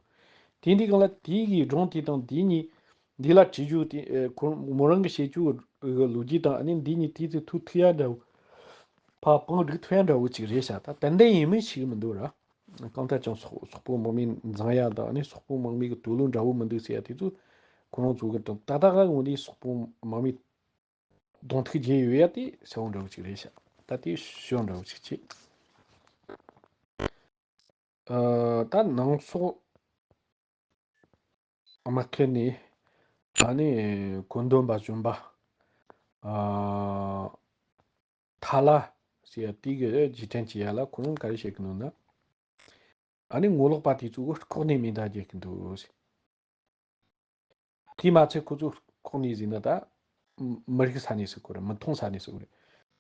དེ་འདི་སྒང་ལ་དེའི་གི་སྒྲུང་དེ་དང་འདི་གཉིས་འདི་ལ་བྲིས་རྒྱུ་དེ་ཨེ་ཁོ་མོ་རང་གི་བཤད་རྒྱུ་གི་ལོ་རྒྱུས་དང་ཨ་ནི་འདི་གཉིས་དེ་ཚོ་ཐུག་ཐུག་ཡ་འདྲ་བོ་ཕར་བང་སྒྲིག་ཐུབ་ཡ་འདྲ་བོ་ཅིག་རེད་ཤག། ད་ཏན་ཏན་ཡིན་མིན་ཤེས་གི་མི་འདུག་ར། གང་ལྟར་ཀྱང་སོག་སོག་པོའི་དམག་མི་འཛིངས་ཡ་དང་ཨ་ནི་སོག་པོའི་དམག་མི་གི་དུག་ལོག་འདྲ་བོ་མི་འདུག་ཟེར་ཡ་དེ་ཚོ་ ཁོ་རང་ཚོ་གི་ད་ད་ལྟ་གི་ངོས་ནས་སོག་པོ་དམག་མི་གདོང་ཐུག་བརྒྱབ་ཡོད་ཡ་དེ་གསལ་བོ་འདྲ་བོ་ཅིག་རེད་ཤག་ད་དེ་ཤོད་འདྲ་བོ་ཅིག་བྱས། ཨ། ད་ནང་སོག་དམག་ཁུལ་ནས་ཨ་ནི་བཀོད་འདོམས་པ་གཞོན་པ་ཨ་ཐ་ལ་ཟེར་ཡ་དེ་གི་རྗེས་དྲན་བྱེད་ཡ་ལ་ཁོ་རང་ག་རེ་བཤད་གི་འདུག་ན། ཨ་ནི་ངོ་ལོག་པ་དེ་ཚོ་གི་ལྐོག་ནས་མེ་མདའ་རྒྱག་གི་འདུག་ཟེར། དེས་མ་ཚད་ཁོ་ཚོ་ལྐོག་ནས་ཟེར་ན་ད་མི་རིག་ས་ནས་ཟེར་དགོས་རེད། མི་མཐོང་ས་ནས་ཟེར་དགོས་རེད།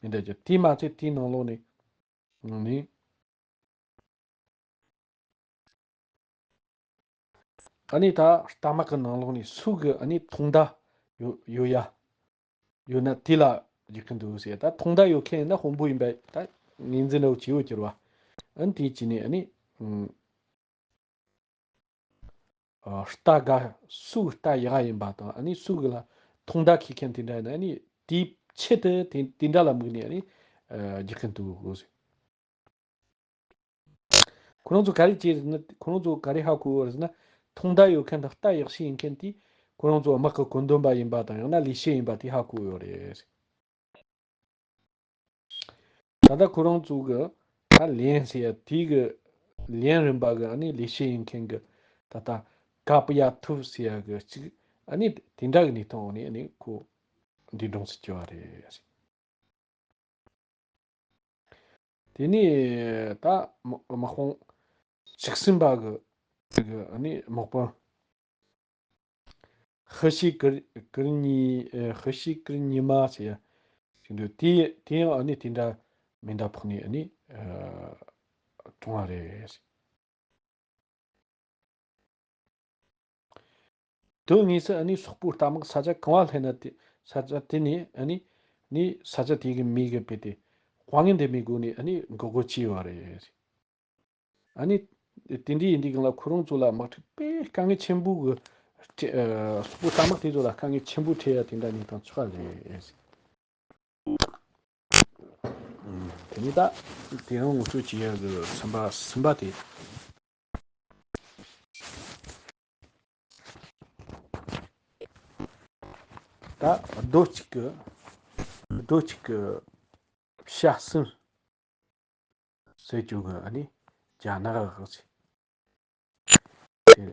མེ་མདའ་རྒྱག་དེས་མ་ཚད་དེའི་ནང་ལོགས་ནས་ནས། ཨ་ནི་ད་རྟ་དམག་གི་ནང་ལོགས་ནས་སུ་གི་ཨ་ནི་ཐོང་མདའ་ཡོད་ཡོད་ཡ། ཡོད་ན་དེ་ལ་རྒྱག་གི་འདུག་ཟེར། ད་ཐོང་མདའ་ཡོད་མཁན་ཡིན་ན་དཔོན་པོ་ཡིན་པས་ད་ངོས་འཛིན་ར་བྱེད་འོ་གྱུར་བ། ཨ་ནི་དེའི་རྗེས་ནས་ཨ་ནི་ཨ་རྟ་དགའ་སུ་གི་རྟ་ཡག་ཡིན་པ་དང་ཨ་ནི་སུ་གི་ལ་ཐོང་མདའ་འཁྱེར་མཁན་དེ་འདྲ་ཡིན་ན་ཨ་ནི་དེའི་ཆེད་དུ་དེ་དེ་འདྲ་ལ་དམིགས་ནས་ཨ་ནི་ཨ་རྒྱག་གི་འདུག་ཟེར། ཁོ་རང་ཚོ་ག་རེ་བྱས་ཟེར་ན། ཁོ་རང་ཚོ་ག་རེ་ཧ་གོ་ཡོད་རེད་ཟེར་ན། ཐོང་མདའ་ཡོད་མཁན་དང་རྟ་ཡག་ཤོས་ཡིན་མཁན་དེ་ཁོ་རང་ཚོ་དམག་གི་བཀོད་འདོམས་པ་ཡིན་པ་དང་ཡང་ན་ལས་བྱེད་ཡིན་པ་དེ་ཧ་གོ་ཡོད་རེད། ད་ལྟ་ཁོ་རང་ཚོ་གི་ད་ལན་ཟེར་ཡ་དེ་གི་ལན་རིམ་པ་གི་ཨ་ནི་ལས་བྱེད་ཡིན་མཁན་གི་ད་ལྟ་ཀ་པི་ཡ་ཐུབ་ཟེར་ཡ་གི་གཅིག་ཨ་ནི་དེ་འདྲ་གི་གནས་སྟངས་འོག་ནས་ཨ་ནི་ཁོ་འདས་གྲོངས་སུ་གྱུར་བ་རེད། དེ་ནས་ད་དམག་དམག་དཔུང་བཅུ་གསུམ་པ་གི་གི་ཨ་ནི་དམག་དཔོན་ཧི་ཤི་ཀིར་ཀིར་ཉི་ཨེ་ཧི་ཤི་ཀིར་ཉི་མ་ཟེར་ཡ་ཞིག་འདུག་དེ་དེ་ཡང་ཨ་ནི་དེ་འདྲ་མེ་མདའ་ཕོག་ནས་ཨ་ནི་ཨ་གྲོངས་བ་རེད། དོན་དངོས་སུ་ཨ་ནི་སོག་པོའི་རྟ་དམག་ས་ཆ་གང་བ་སླེབས་ན་དེ་ས་ཆ་དེ་ནས་ཨ་ནི་ནི་ས་ཆ་དེ་གི་མི་གི་དཔེ་དེ་དཔའ་ངན་ལྡན་མི་སྒོ་ནས་ཨ་ནི་འགོག་རྒོལ་བྱས་ཡོད་རེད། ཨ་ནི་དེ་འདྲ་ཡིན་དུས་སྒང་ལ་ཁོ་རང་ཚོ་ལ་དམག་འཁྲུག་དཔེ་དཀའ་ངལ་ཆེན་པོ་གི་སྤྲད་ཨ་སོག་པོའི་རྟ་དམག་དེ་ཚོ་ལ་དཀའ་ངལ་ཆེན་པོ་འཕྲད་ཡ་དེ་འདྲ་གནས་སྟངས་ཆགས་རེད། དེ་ནས་ད་དེ་རིང་ངོ་སྤྲོད་བྱེད་ཡ་གི་ཟིན་པ་ཟིན་པ་དེ། ད་རྡོ་གཅིག་གི་རྡོ་གཅིག་གི་ཤ་གསུམ་ཟེར་རྒྱུ་གི་ཨ་ནི་རྒྱ་ནག་གི་ཟེར། དེ་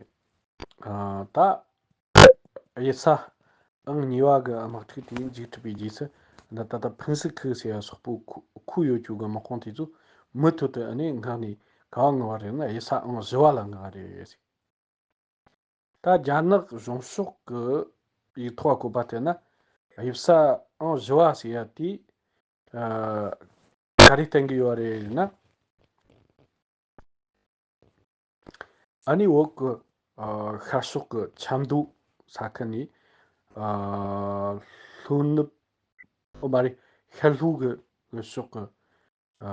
ཨ་ད་གཡུལ་ས་ཨང་གཉིས་པ་གི་དམག་འཁྲུག་དེ་མཇུག་གྲུབ་པའི་རྗེས་སུ་ད་ད་ལྟ་ཕུན་སུམ་ཁུག་ཟེར་ཡ་སོག་པོ་ཁུ་ཁུ་ཡོད་རྒྱུ་གི་དམག་དཔུང་དེ་ཚོ་མུ་མཐུད་དུ་ཨ་ནི་མངགས་ནས་ག་བ་མངགས་པ་རེད་ན་གཡུལ་ས་ཨང་བཞི་བ་ལ་མངགས་པ་རེད། ད་རྒྱ་ནག་གཞུང་ཕྱོགས་ཀྱི་ཡིག་ཐོག་བཀོད་པ་ལྟར་ན་གཡུལ་ས་ཨང་བཞི་བ་ཟེར་ཡ་དེ་ཨ་ག་རེ་བསྟན་གྱི་ཡོད་རེད་ན། ཨ་ནི་བོད་ཀྱི་ཨ་ཤར་ཕྱོགས་ཀྱི་ཆབ་མདོ་ས་ཁུལ་ནས་ཨ་ལྷོ་ནུབ་ཨོ་མ་རེད། ཤར་ལྷོ་གི་ཕྱོགས་ཀྱི་ཨ་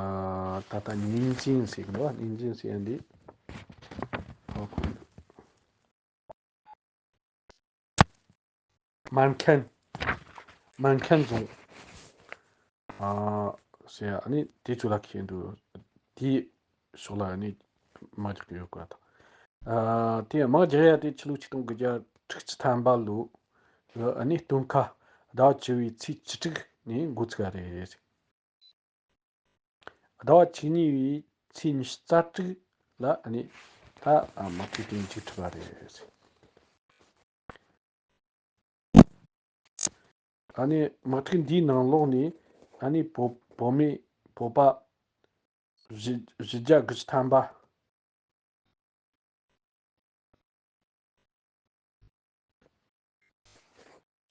ད་ལྟ་ཉིན་ཅིང་ཟེར་གི་འདུག་ཉིན་ཅིང་ཟེར་ཡ་འདི་ཨ་ཁོ་མན་ཁན། མན་ཁན་རྫོང་ཨ་ཟེར་ཡ་ཨ་ནི་དེ་ཚོ་ལ་ཁེལ་འདུག་དེའི་ཕྱོགས་ལ་ཨ་ནི་དམག་རྒྱག་གི་ཡོད་པ་དང་། ཨ་དེ་དམག་རྒྱག་ཡ་དེ་ཕྱི་ལོ་ཆིག་སྟོང་དགུ་བརྒྱ་དྲུག་ཅུ་ཐམ་པ་ལོ་ཨ་ནི་སྟོན་ཁ་ཟླ་བ་བཅུ་བའི་ཚེས་བཅུ་དྲུག་ནས་འགོ་ཚུགས་པ་རེད། ཟླ་བ་བཅུ་གཉིས་པའི་ཚེས་ཉི་ཤུ་རྩ་དྲུག་ལ་ཨ་ནི་ད་དམག་འཁྲུག་དེ་མཇུག་གྲུབ་པ་རེད། ཨ་ནི་དམག་འཁྲུག་འདིའི་ནང་ལོགས་ནས་ཨ་ནི་བོད་བོད་མི་བོད་པ་བཞི་བཞི་བརྒྱ་དགུ་བཅུ་ཐམ་པ།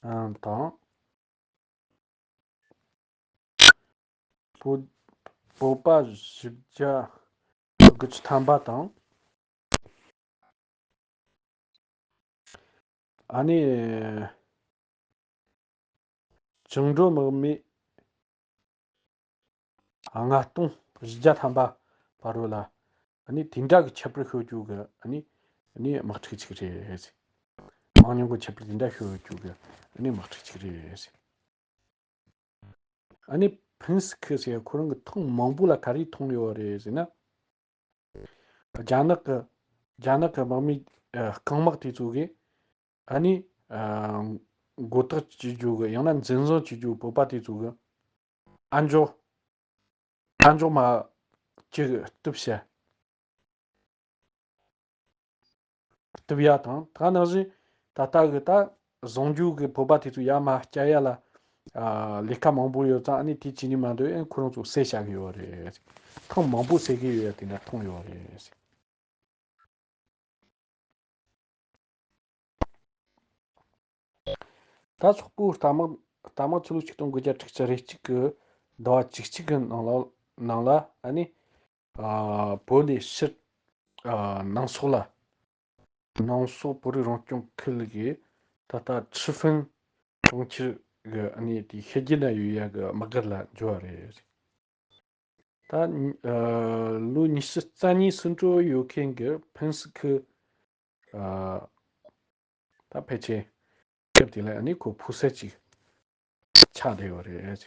ཨང་དང་། བོད་བོད་པ་བཞི་བརྒྱ་དགུ་བཅུ་ཐམ་པ་དང་། ཨ་ནི་བཅིངས་འགྲོལ་དམག་མི་ལྔ་སྟོང་བཞི་བརྒྱ་ཐམ་པ་བར་རོ་ལ་ཨ་ནི་དེ་འདྲ་གི་ཁྱད་པར་ཤོད་རྒྱུ་གི་ཨ་ནི་ཨ་ནི་དམག་འཁྲུག་ཅིག་རེད། མང་ཉུང་གི་ཁྱད་པར་དེ་འདྲ་ཤོད་རྒྱུ་གི་ཨ་ནི་དམག་འཁྲུག་ཅིག་རེད། ཨ་ནི་ཕུན་སི་ཁི་ཟེར་ཁོ་རང་གི་ཐེངས་མང་པོ་ལ་ག་རེ་མཐོང་ཡོད་རེད་ཟེར་ན། རྒྱ་ནག་གི་རྒྱ་ནག་གི་དམག་མི་ཨ་རྐང་དམག་དེ་ཚོ་གིས་ཨ་ནི་ ཨ་མགོ་བཏགས་བྱེད་རྒྱུ་གི། ཡང་ན་འཛིན་བཟུང་བྱེད་རྒྱུ་བོད་པ་དེ་ཚོ་གི་ཨ་མཆོག་ཨ་མཆོག་མ་གཅིག་གཏུབ་བྱས། གཏུབ་ཡ་དང་། ད་ནང་བཞིན་ད་ལྟ་གི་ད་བཟུང་རྒྱུ་གི་བོད་པ་དེ་ཚོ་ཡར་མར་བསྐྱལ་ཡ་ལ། ཨ་ལས་ཀ་མང་པོ་ཡོད་ཙང་། ཨ་ནི་དེ་བྱེད་ནི་མ་འདོད། ཨེ་ཁོ་རང་ཚོ་བསད་བཞག་གི་ཡོད་རེད། ཐེངས་མང་པོ་བསད་གི་ཡོད་ཡ་དེ་འདྲ་མཐོང་ཡོད་རེད། ད་སོག་པོའི་རྟ་དམག་རྟ་དམག་ཕྱི་ལོ་ཆིག་སྟོང་དགུ་བརྒྱ་དྲུག་ཅུ་རེ་གཅིག་གི་ཟླ་བ་བཅུ་གཅིག་གི་ནང་ལ་ནང་ལ། ཨ་ནི་ཨ་བོད་ལས་ཕྱིར་ཨ་ནང་སོག་ལ། ནང་སོག་བོད་རིགས་རང་སྐྱོང་ཁུལ་གྱི་ད་ལྟ་ཁྲི་ཧྥིན་གྲོང་ཁྱེར་གྱི་ཨ་ནི་དེའི་ཤར་རྒྱུད་ན་ཡོད་ཡ་གི་དམག་སྒར་ལ་འབྱོར་བ་རེད། ད་ཨ་ལོ་ཉི་ཤུ་རྩ་གཉིས་ཟིན་འགྲོ་ཡོད་མཁན་གྱི་ཕུན་སི་ཁི་ཨ་ད་ཕལ་ཆེར་སྐབས་དེ་ལ་ཨ་ནི་ཁོ་ཕོ་གསར་ཅིག་ཆགས་བསྡད་ཡོད་རེད།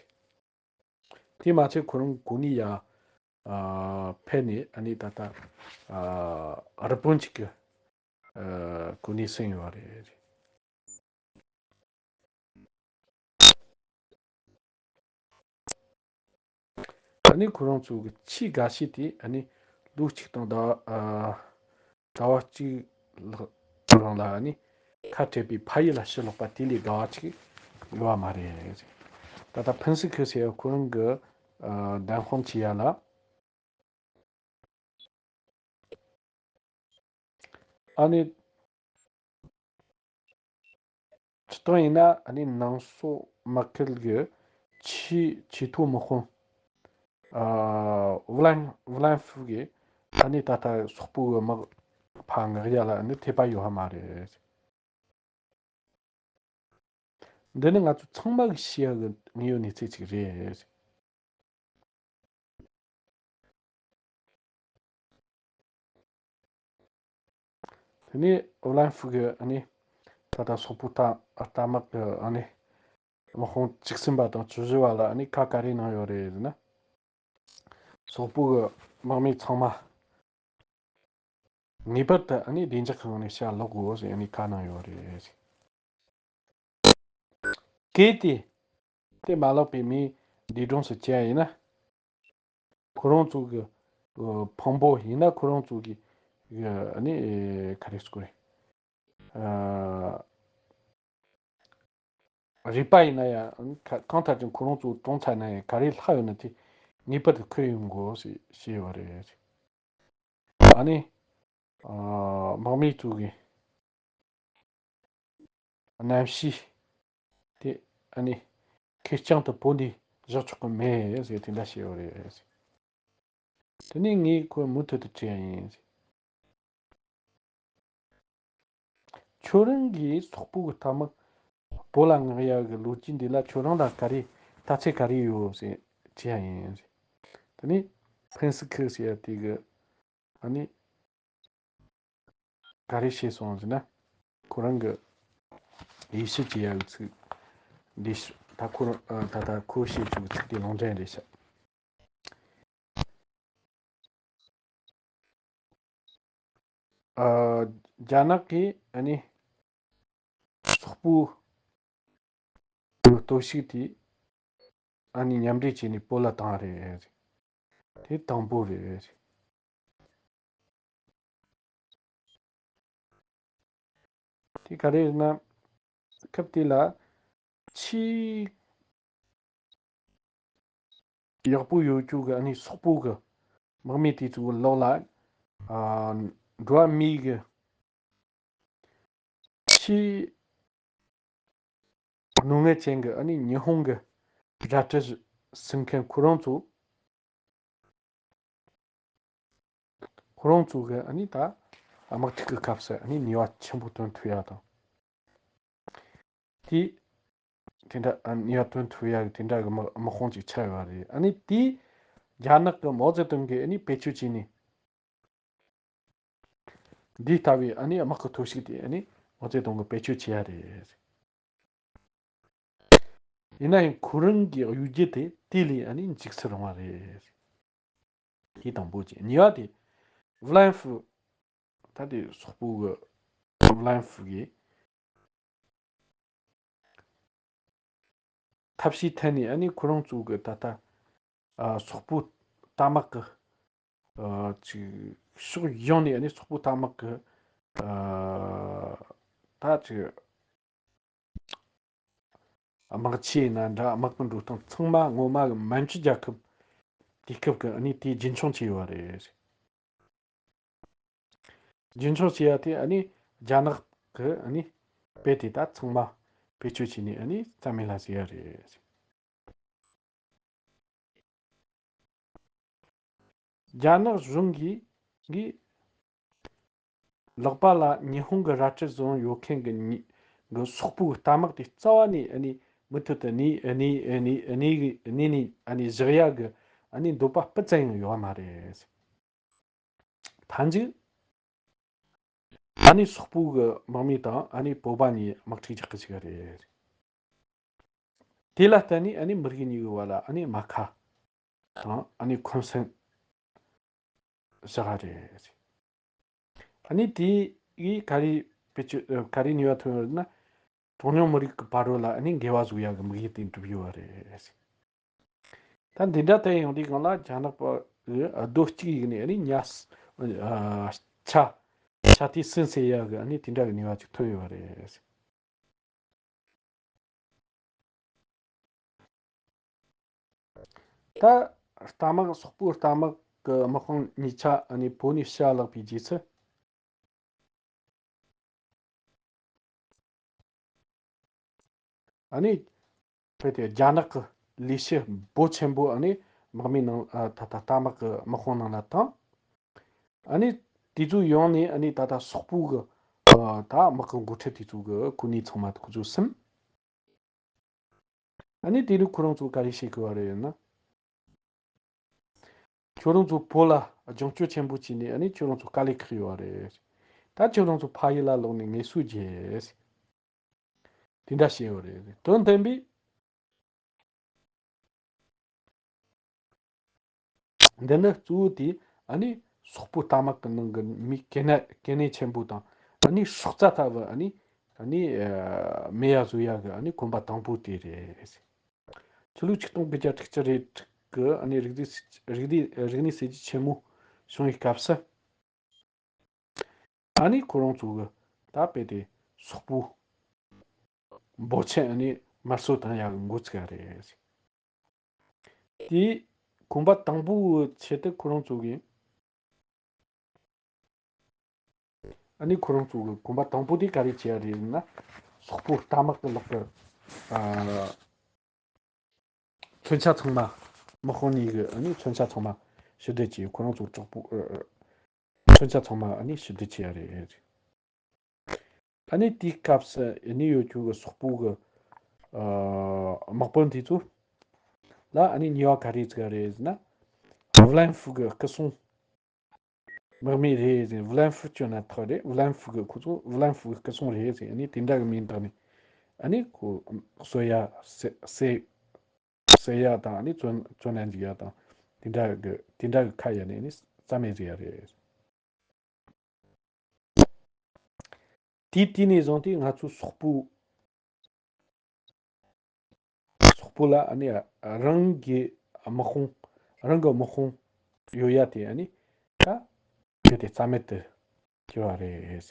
དེ་མ་ཚད་ཁོ་རང་གོ་གནས་ཡར་ཨ་ཕེབས་ནས། ཨ་ནི་ད་ལྟ་ཨ་རི་དཔོན་ཅིག་གི་ཨ་གོ་གནས་ཟིན་ཡོད་རེད། ཨ་ནི་ཁོ་རང་ཚོ་གི་ཆེས་དགའ་ཤོས་དེ། ཨ་ནི་ལོ་གཅིག་དང་ཟླ་བ་ཨ་ཟླ་བ་གཅིག་ལྷག་རིང་ལ་ཨ་ནི་ཁ་བྲལ་བའི་ཕ་ཡུལ་ལ་ཕྱིར་ལོག་པ་དེ་ལས་དགའ་བ་ཅིག་ཡོད་པ་མ་རེད། ད་ལྟ་ཕུན་སི་ཁི་ཟེར་བ་ཁོ་རང་གི་ཨ་མདུན་ཁང་བྱེད་ཡ་ལ། ཨ་ནི་སྤྱིར་བཏང་ཡིན་ན། ཨ་ནི་ནང་སོག་དམག་ཁུལ་གྱི་ཆེས་ཆེས་མཐོའི་དམག་དཔོན་ཨ་ཝུ་ལན་ཝུ་ལན་ཧྥུ་གིས། ཨ་ནི་ད་ལྟ་སོག་པོའི་དམག་ཕར་མངགས་ཡ་ལ་ཨ་ནི་འཐད་པ་ཡོད་པ་མ་རེད། འདི་ནི་ང་ཚོ་ཚང་མ་གིས་ཤེས་ཡ་གི་དངོས་ཡོད་གནས་ཚུལ་ཅིག་རེད། དེ་ནས་ཝུ་ལན་ཧྥུ་གིས་ཨ་ནི་ད་ལྟ་སོག་པོའི་རྟ་རྟ་དམག་གི་ཨ་ནི་དམག་དཔོན་བཅུ་གསུམ་པ་དང་བཅུ་བཞི་བ་ལ་ཨ་ནི་བཀའ་ག་རེ་གནང་ཡོད་རེད་ཟེར་ན། སོག་པོ་གི་དམག་མི་ཚང་མ་ངེས་པར་དུ་ཨ་ནི་བདེ་འཇགས་ཀྱི་ངང་ནས་ཕྱིར་ལོག་དགོས་ཟེར་ཨ་ནི་བཀའ་གནང་ཡོད་རེད། གལ་ཏེ་དེ་མ་ལོག་པའི་མིའི་འདས་གྲོངས་སུ་བྱས་ཡིན་ན། ཁོ་རང་ཚོ་གི་ཨ་ཕུང་པོ་ཡིན་ན། ཁོ་རང་ཚོ་གི་ཨ་ནི་ག་རེ་ཟེར་དགོས་རེད། ཨ་རུས་པ་ཡིན་ན་ཡང་། གང་ལྟར་ཀྱང་ཁོ་རང་ཚོ་གྲོངས་ཚར་ན་ཡང་ག་རེ་ལྷག་ཡོད་ན་དེ་ངེས་པར་དུ་འཁུར་ཡོང་དགོས་ཞེས་བཤད་ཡོད་རེད། ཨ་ནི་ཨ་དམག་མི་ཚོ་གི་རྣམ་ཤེས་དེ་ཨ་ནི་ཁེར་རྐྱང་དུ་བོད་ནས་བཞག་ཆོག་གི་མེད་ཟེར་དེ་འདྲ་བཤད་ཡོད་རེད། དེ་ནས་ངས་ཁོ་མུ་མཐུད་དུ་དྲིས་པ་ཡིན། ཁྱོད་རང་གིས་སོག་པོ་གི་རྟ་དམག་བོད་ལ་མངགས་ཡག་གི་ལོ་རྒྱུས་འདི་ལ་ཁྱོད་རང་ལ་ག་རེ་ལྟ་ཚུལ་ག་རེ་ཡོད་ཟེར་དྲིས་པ་ཡིན། དེ་ནས་ཕུན་སི་ཁི་ཟེར་ཡ་དེ་གིས་ཨ་ནི་ག་རེ་བཤད་སོང་ཟེར་ན། ཁོ་རང་གི་ཡིད་ཆེས་བྱེད་ཡག་གི་ཚིག་འདི་ད་ཁོ་རང་ད་ལྟ་ཁོས་བཤད་བཅུག་གི་ཚིག་དེ་ལུང་འདྲེན་རེད་ཤག་ཨ་རྒྱ་ནག་གིས་ཨ་ནི་སོག་པོའི་སྟོབས་ཤུགས་དེ་ཨ་ནི་མཉམ་འབྲེལ་བྱས་ནས་བོད་ལ་བཏང་རེད། དེ་དང་པོ་རེད། དེ་ག་རེ་ཟེར་ན། སྐབས་དེ་ལ་ཆེས་ཡག་པོ་ཡོད་རྒྱུ་གི་ཨ་ནི་སོག་པོ་གི་དམག་མི་དེ་ཚོའི་ལག་ལ་ཨ་འགྲོ་བ་མིའི་གི་ཆེས་གནོད་འགེལ་ཅན་གྱི་ཨ་ནི་ཉི་ཧོང་གི་རལ་གྲི་ཟིན་མཁན་ཁོ་རང་ཚོ། ཁོ་རང་ཚོ་གི་ཨ་ནི་ད་དམག་འཁྲུག་གི་སྐབས་སུ་ཨ་ནི་ནུས་པ་ཆེན་པོ་བཏོན་ཐུབ་ཡ་དང་། དེ་དེ་འདྲ་ཨ་ནུས་པ་བཏོན་ཐུབ་ཡ་གི་དེ་འདྲ་གི་དམག་དམག་དཔུང་ཅིག་ཆགས་ཡོད་རེད། ཨ་ནི་དེ་རྒྱ་ནག་གི་མའོ་ཙེ་ཏུང་གིས་ཨ་ནི་བེད་སྤྱོད་བྱས་ནས། འདི་ལྟ་བུའི་ཨ་ནི་དམག་གི་ཐོར་ཞིག་དེ་ཨ་ནི་མའོ་ཙེ་ཏུང་གིས་བེད་སྤྱོད་བྱས་ཡ་རེད། ཡིན་ན་ཡང་ཁོ་རང་གི་གཡོ་སྒྱུ་དེ་དེ་ལས་ཨ་ནི་འཇིགས་སུ་རུང་བ་རེད། དེ་དང་པོ་བྱས། གཉིས་པ་དེ་ཝུ་ལན་ཧྥུ། ད་དེ་སོག་པོ་གི་ཝུ་ལན་ཧྥུ་གིས་ ཐབས་ཤེས་ཐད་ནས་ཨ་ནི་ཁོ་རང་ཚོ་གི་ད་ལྟ་ཨ་སོག་པོའི་རྟ་དམག་གི་ཨ་ཅིག་ཕྱོགས་ཡོངས་ནས་ཨ་ནི་སོག་པོའི་རྟ་དམག་གི་ཨ་ད་ཅིག་དམག་ཆས་ཡིན་ན་འདྲ། དམག་གི་འགྲོ་སྟངས་ཚང་མ་ངོ་མ་གི་མན་ཇུ་རྒྱལ་ཁབ་དུས་སྐབས་ཀྱི་ཨ་ནི་དེ་རྒྱུན་འཁྱོངས་བྱས་ཡོད་རེད། རྒྱུན་འཁྱོངས་བྱས་ཡ་དེ་ཨ་ནི་རྒྱ་ནག་གི་ཨ་ནི་དཔེ་དེ་དག་ཚང་མ་བེད་སྤྱོད་བྱས་ནས་ཨ་ནི་རྩ་མེད་ལ་བཟོས་ཡ་རེད། རྒྱ་ནག་གཞུང་གིས་གིས་ལག་པ་ལ་ཉི་ཧོང་གི་རལ་གྲི་བཟུང་ཡོད་མཁན་གྱི་ཉི་གི་སོག་པོའི་རྟ་དམག་དེ་རྩ་བ་ནས་ཨ་ནི་མུ་མཐུད་དུ་གནས་གནས་གནས་གནས་གནས་ནས་ཨ་ནི་བཞག་ཡ་གི་ཨ་ནི་འདོད་པ་སྤུ་ཙམ་ཡང་ཡོད་མ་རེད། མཐའ་མཇུག་ཨ་ནི་སོག་པོ་གི་དམག་མི་དང་ཨ་ནི་བོད་པ་གཉིས་དམག་འཁྲུག་རྒྱག་གི་བཅུག་གི་རེད། དེ་ལ་བརྟེན་ནས་ཨ་ནི་མི་རིགས་གཉིས་ཀྱི་བར་ལ་ཨ་ནི་རྨ་ཁ་དང་ཨ་ནི་འཁོན་སེམས་བཞག་གི་རེད། ཨ་ནི་དེ་ཡིས་ག་རེ་བེད་སྤྱོད་ག་རེ་ནུས་པ་ཐོན་ཡོད་ན། གྲངས་ཉུང་མི་རིགས་ཀྱི་བར་རོ་ལ་ཨ་ནི་འགལ་བ་བཟོ་ཡག་གི་དམིགས་ཡུལ་དེ་འགྲུབ་ཡོད་པ་རེད། ད་འདི་འདྲ་བལྟས་ཡོང་དུས་སྒང་ལ་རྒྱ་ནག་པ་གི་རྡོ་གཅིག་ཡིན་ནས་ཨ་ནི་ཉ་ཆ་ཆ་དེ་སུན་སེལ་ཡག་གི་ཨ་ནི་དེ་འདྲ་གི་ནུས་པ་ཅིག་ཐོན་ཡོད་པ་རེད། ད་རྟ་དམག་སོག་པོའི་རྟ་དམག་གི་དམག་དཔུང་གཉིས་ཆ་ཨ་ནི་བོད་ནས་ཕྱིར་ལོག་པའི་རྗེས་སུ། ཨ་ནི་བོད་དེ་རྒྱ་ནག་གི་ལས་བྱེད་འབོར་ཆེན་པོ་ཨ་ནི་དམག་མིའི་ནང་ཨ་ད་ལྟ་རྟ་དམག་གི་དམག་དཔུང་ནང་ལ་བཏང་། ཨ་ནི་དེ་ཚོ་ཡོང་ནས་ཨ་ནི་ད་ལྟ་སོག་པོ་གི་ཨ་ད་དམག་གི་འགོ་ཁྲིད་དེ་ཚོ་གི་གོ་གནས་ཚང་མ་ཁོ་ཚོ་ཟིན། ཨ་ནི་དེ་ནི་ཁོ་རང་ཚོ་ག་རེ་བཤད་གི་བ་རེད་ཡིན་ན། ཁྱོད་རང་ཚོ་བོད་ལ་རྒྱང་སྐྱོད་ཆེན་པོ་བྱས་ནས་ཨ་ནི་ཁྱོད་རང་ཚོ་དཀའ་ལས་ཁག་ཡོད་བ་རེད། ད་ཁྱོད་རང་ཚོ་ཕ་ཡུལ་ལ་ལོག་ནས་ངལ་གསོ་རྒྱས། དེ་འདྲ་བཤད་ཡོད་རེད། དོན་དམ་པའི་འདི་ནི་གཙོ་བོ་དེ་ཨ་ནི་སོག་པོ་རྟ་དམག་གི་ནང་གི་མི་གལ་གནད་གལ་གནད་ཆེན་པོ་དང་ཨ་ནི་སྲོག་རྩ་ལྟ་བུ་ཨ་ནི་ཨ་ནི་ཨ་མེད་ཡ་བཟོ་ཡ་གི་ཨ་ནི་གོམ་པ་དང་པོ་དེ་རེད། ཕྱི་ལོ་ཆིག་སྟོང་དགུ་བརྒྱ་དྲུག་ཅུ་རེ་དྲུག་གི་ཨ་ནི་རིག་གནས་རིག་གནས་རིག་གནས་གསར་བརྗེ་ཆེན་མོ་བྱུང་བའི་སྐབས་སུ། ཨ་ནི་ཁོ་རང་ཚོ་གི་ད་དཔེ་དེ་སོག་པོ་འབོར་ཆེན་ཨ་ནི་དམར་གསོད་བཏང་ཡག་གི་འགོ་ཚུགས་ཡ་རེད། དེའི་གོམ་པ་དང་པོའི་ཆེད་དུ་ཁོ་རང་ཚོ་གི་ཨ་ནི་ཁོ་རང་ཚོ་གི་གོམ་པ་དང་པོ་དེ་ག་རེ་བྱས་ཡ་རེད་ན། སོག་པོ་རྟ་དམག་གི་ལག་གི་ཨ་མཚོན་ཆ་ཚང་མ། དམག་དཔུང་གཉིས་ཀྱི་ཨ་ནི་མཚོན་ཆ་ཚང་མ་ཕྱིར་སྡུད་བྱས། ཁོ་རང་ཚོ་དྲག་པོ་ཨ་ཨ་མཚོན་ཆ་ཚང་མ་ཨ་ནི་ཕྱིར་སྡུད་བྱས་ཡ་རེད། ཨ་ནི་དེའི་སྐབས་སུ་ཨ་ནི་ཡོད་རྒྱུ་གི་སོག་པོ་གི་ཨ་དམག་དཔོན་དེ་ཚོ་ལ་ཨ་ནི་ཉེས་པ་ག་རེ་བཙུགས་ཡ་རེད་ཟེར་ན། ཝུ་ལན་ཧྥུ་གི་སྐུ་སྲུང་དམག་མི་རེད་ཟེར། ཝུ་ལན་ཧྥུ་ཅོ་ན་ཐག་རེད། ཝུ་ལན་ཧྥུ་གི་ཁོ་ཚོ་ཝུ་ལན་ཧྥུ་གི་སྐུ་སྲུང་རེད་ཟེར། ཨ་ནི་དེ་འདྲ་གི་མིང་བཏགས་ནས་ཨ་ནི་ཁོ་གསོད་ཡ་བསད་བསད་བསད་ཡ་དང་ཨ་ནི་བཙོན་བཙོན་ལ་འཇུག་ཡ་དང་དེ་འདྲ་གི་དེ་འདྲ་གི་ཁ་ཡ་ནས་ཨ་ནི་རྩ་མེད་བཟོ་ཡ་རེད། དེའི་དུས་ནས་བཟུང་སྟེ་ང་ཚོ་སོག་པོ་སོག་པོ་ལ་ཨ་ནི་རང་གི་དམག་དཔུང་རང་གི་དམག་དཔུང་ཡོད་ཡ་དེ་ཨ་ནི་ད་གལ་ཏེ་རྩ་མེད་དུ་གྱུར་བ་རེད།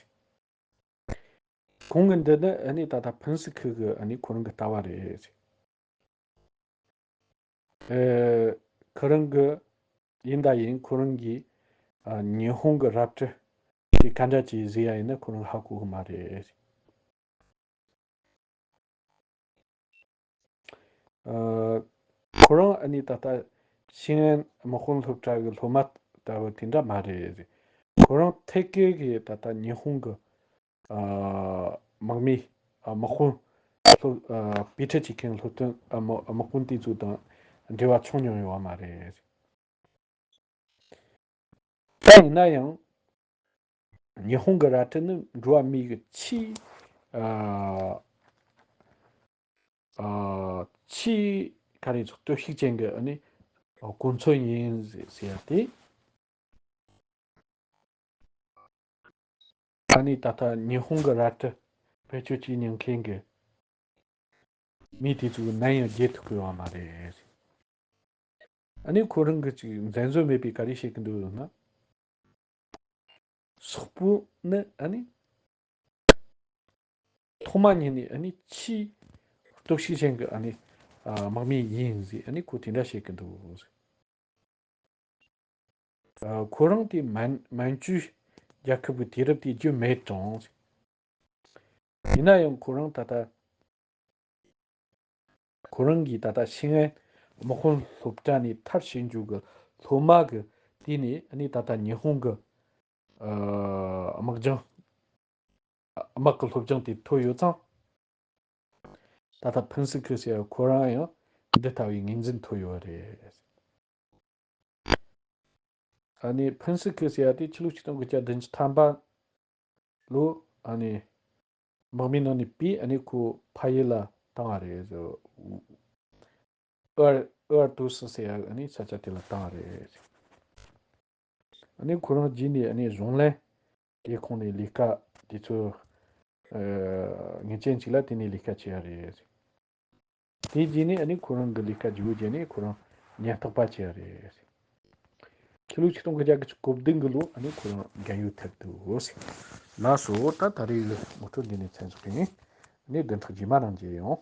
གོང་གི་འདི་ནི་ཨ་ནི་ད་ལྟ་ཕུན་སུམ་ཚོགས་ཀྱི་ཨ་ནི་ཁོ་རང་གི་ལྟ་བ་རེད། ཨེ། ཁོ་རང་གི་ཡིན་ད་ཡིན་ཁོ་རང་གིས་ཨ་ཉི་ཧོང་གི་རལ་གྲི་དེ་ག་འདྲ་ཅིག་བཟོས་ཡ་ཡིན་ན་ཁོ་རང་ཧ་གོ་གི་མ་རེད། ཨ་ཁོ་རང་ཨ་ནི་ད་ལྟ་ཤིན་ཨན་དམག་དཔོན་སློབ་གྲྭ་གི་སློབ་མ་ལྟ་བུ་དེ་འདྲ་མ་རེད། ཁོ་རང་ཐད་ཀའི་གི་ད་ལྟ་ཉི་ཧོང་གི་ཨ་དམག་མི་ཨ་དམག་དཔོན་སློབ་ཨ་དཔེ་ཁྲིད་བྱེད་མཁན་སློབ་སྟོན་ཨ་དམག་དམག་དཔོན་དེ་ཚོ་དང་འབྲེལ་བ་བྱུང་མྱོང་ཡོད་པ་མ་རེད། ད་ཡིན་ན་ཡང་ཉི་ཧོང་གི་རལ་གྲི་ནི་འགྲོ་བ་མིའི་གི་ཆེས་ཨ་ཨ་ཆེས་ག་རེ་ཚོ་སྟོབས་ཤུགས་ཅན་གྱི་ཨ་ནི་གོ་མཚོན་ཡིན་ཟེར་ཡ་དེ། ཨ་ནི་ད་ལྟ་ཉི་ཧོང་གི་རལ་གྲི་བེད་སྤྱོད་བྱེད་མྱོང་མཁན་གྱི་ མི་དེ་ཚོའི་ནད་ཡང་རྒྱས་ཐུབ་ཀྱི་ཡོད་མ་རེད། ཨ་ནི་ཁོ་རང་གི་ཅིག་འཛེམ་ཟོན་མེད་པའི་ག་རེ་བཤད་ཀྱི་འདུག་ཟེར་ན། སོག་པོ་ནི་ཨ་ནི་ཐོག་མ་ཉིད་ནས་ཨ་ནི་ཆེས་སྟོབས་ཤུགས་ཅན་གྱི་ཨ་ནི་ཨ་དམག་མི་ཡིན་ཟེར། ཨ་ནི་ཁོ་དེ་འདྲ་བཤད་ཀྱི་འདུག་ཟེར། ཨ་ཁོ་རང་དེ་མན་མན་ཇུ་རྒྱལ་ཁབ་ཀྱི་དུས་རབས་དེ་རྒྱུན་མེད་ཀྱང་། ཡིན་ན་ཡང་ཁོ་རང་ད་ལྟ་ཁོ་རང་གིས་ད་ལྟ་ཤིང་ཨན་དམག་དཔོན་སློབ་གྲྭ་ནས་མཐར་ཕྱིན་རྒྱུ་གི་སློབ་མ་གི་དེ་ནས་ཨ་ནི་ད་ལྟ་ཉི་ཧོང་གི་ཨ་དམག་སྦྱང་དམག་གི་སློབ་སྦྱོང་དེ་ཐོབ་ཡོད་ཙང་། ད་ལྟ་ཕུན་སུམ་ཚོགས་ཟེར་ཡ་ཁོ་རང་ཡང་འདི་ལྟ་བུའི་ངོས་འཛིན་ཐོབ་ཡོད་རེད། ཨ་ནི་ཕུན་སུམ་ཚོགས་ཟེར་ཡ་དེ་ཕྱི་ལོ་ཆིག་སྟོང་དགུ་བརྒྱ་བདུན་ཅུ་ཐམ་པ་ལོ་ཨ་ནི་དམག་མི་ནང་ནས་ཕུད། ཨ་ནི་ཁོ་ཕ་ཡུལ་ལ་བཏང་བ་རེད། ཨར་ཨར་ཏུ་སི་ཟེར་ཡ་ཨ་ནི་ས་ཆ་དེ་ལ་བཏང་བ་རེད། ཨ་ནི་ཁོ་རང་རྗེས་ནས་ཨ་ནི་གཞུང་ལས་དེ་ཁོངས་ནས་ལས་ཀ་དེ་ཚོ་ཨ་ངེས་ཅན་ཅིག་ལ་དེ་ནས་ལས་ཀ་བྱས་ཡ་རེད། དེ་རྗེས་ནས་ཨ་ནི་ཁོ་རང་གི་ལས་ཀ་བརྗེ་པོ་བྱས་ནས་ཁོ་རང་ཉེན་རྟོག་པ་བྱས་ཡ་རེད། ཕྱི་ལོ་ཆིག་སྟོང་དགུ་བརྒྱ་གོ་བདུན་གི་ལོ་ཨ་ནི་ཁོ་རང་རྒན་ཡོལ་ཐེབས་འདུག། ལགས་སོ། ད་ད་རེས་ངོ་སྤྲོད་འདི་ནས་མཚམས་འཇོག་གི་ཡིན། ཨ་ནི་བདུན་ཕྲག་རྗེས་མ་རང་མཇལ་ཡོང་།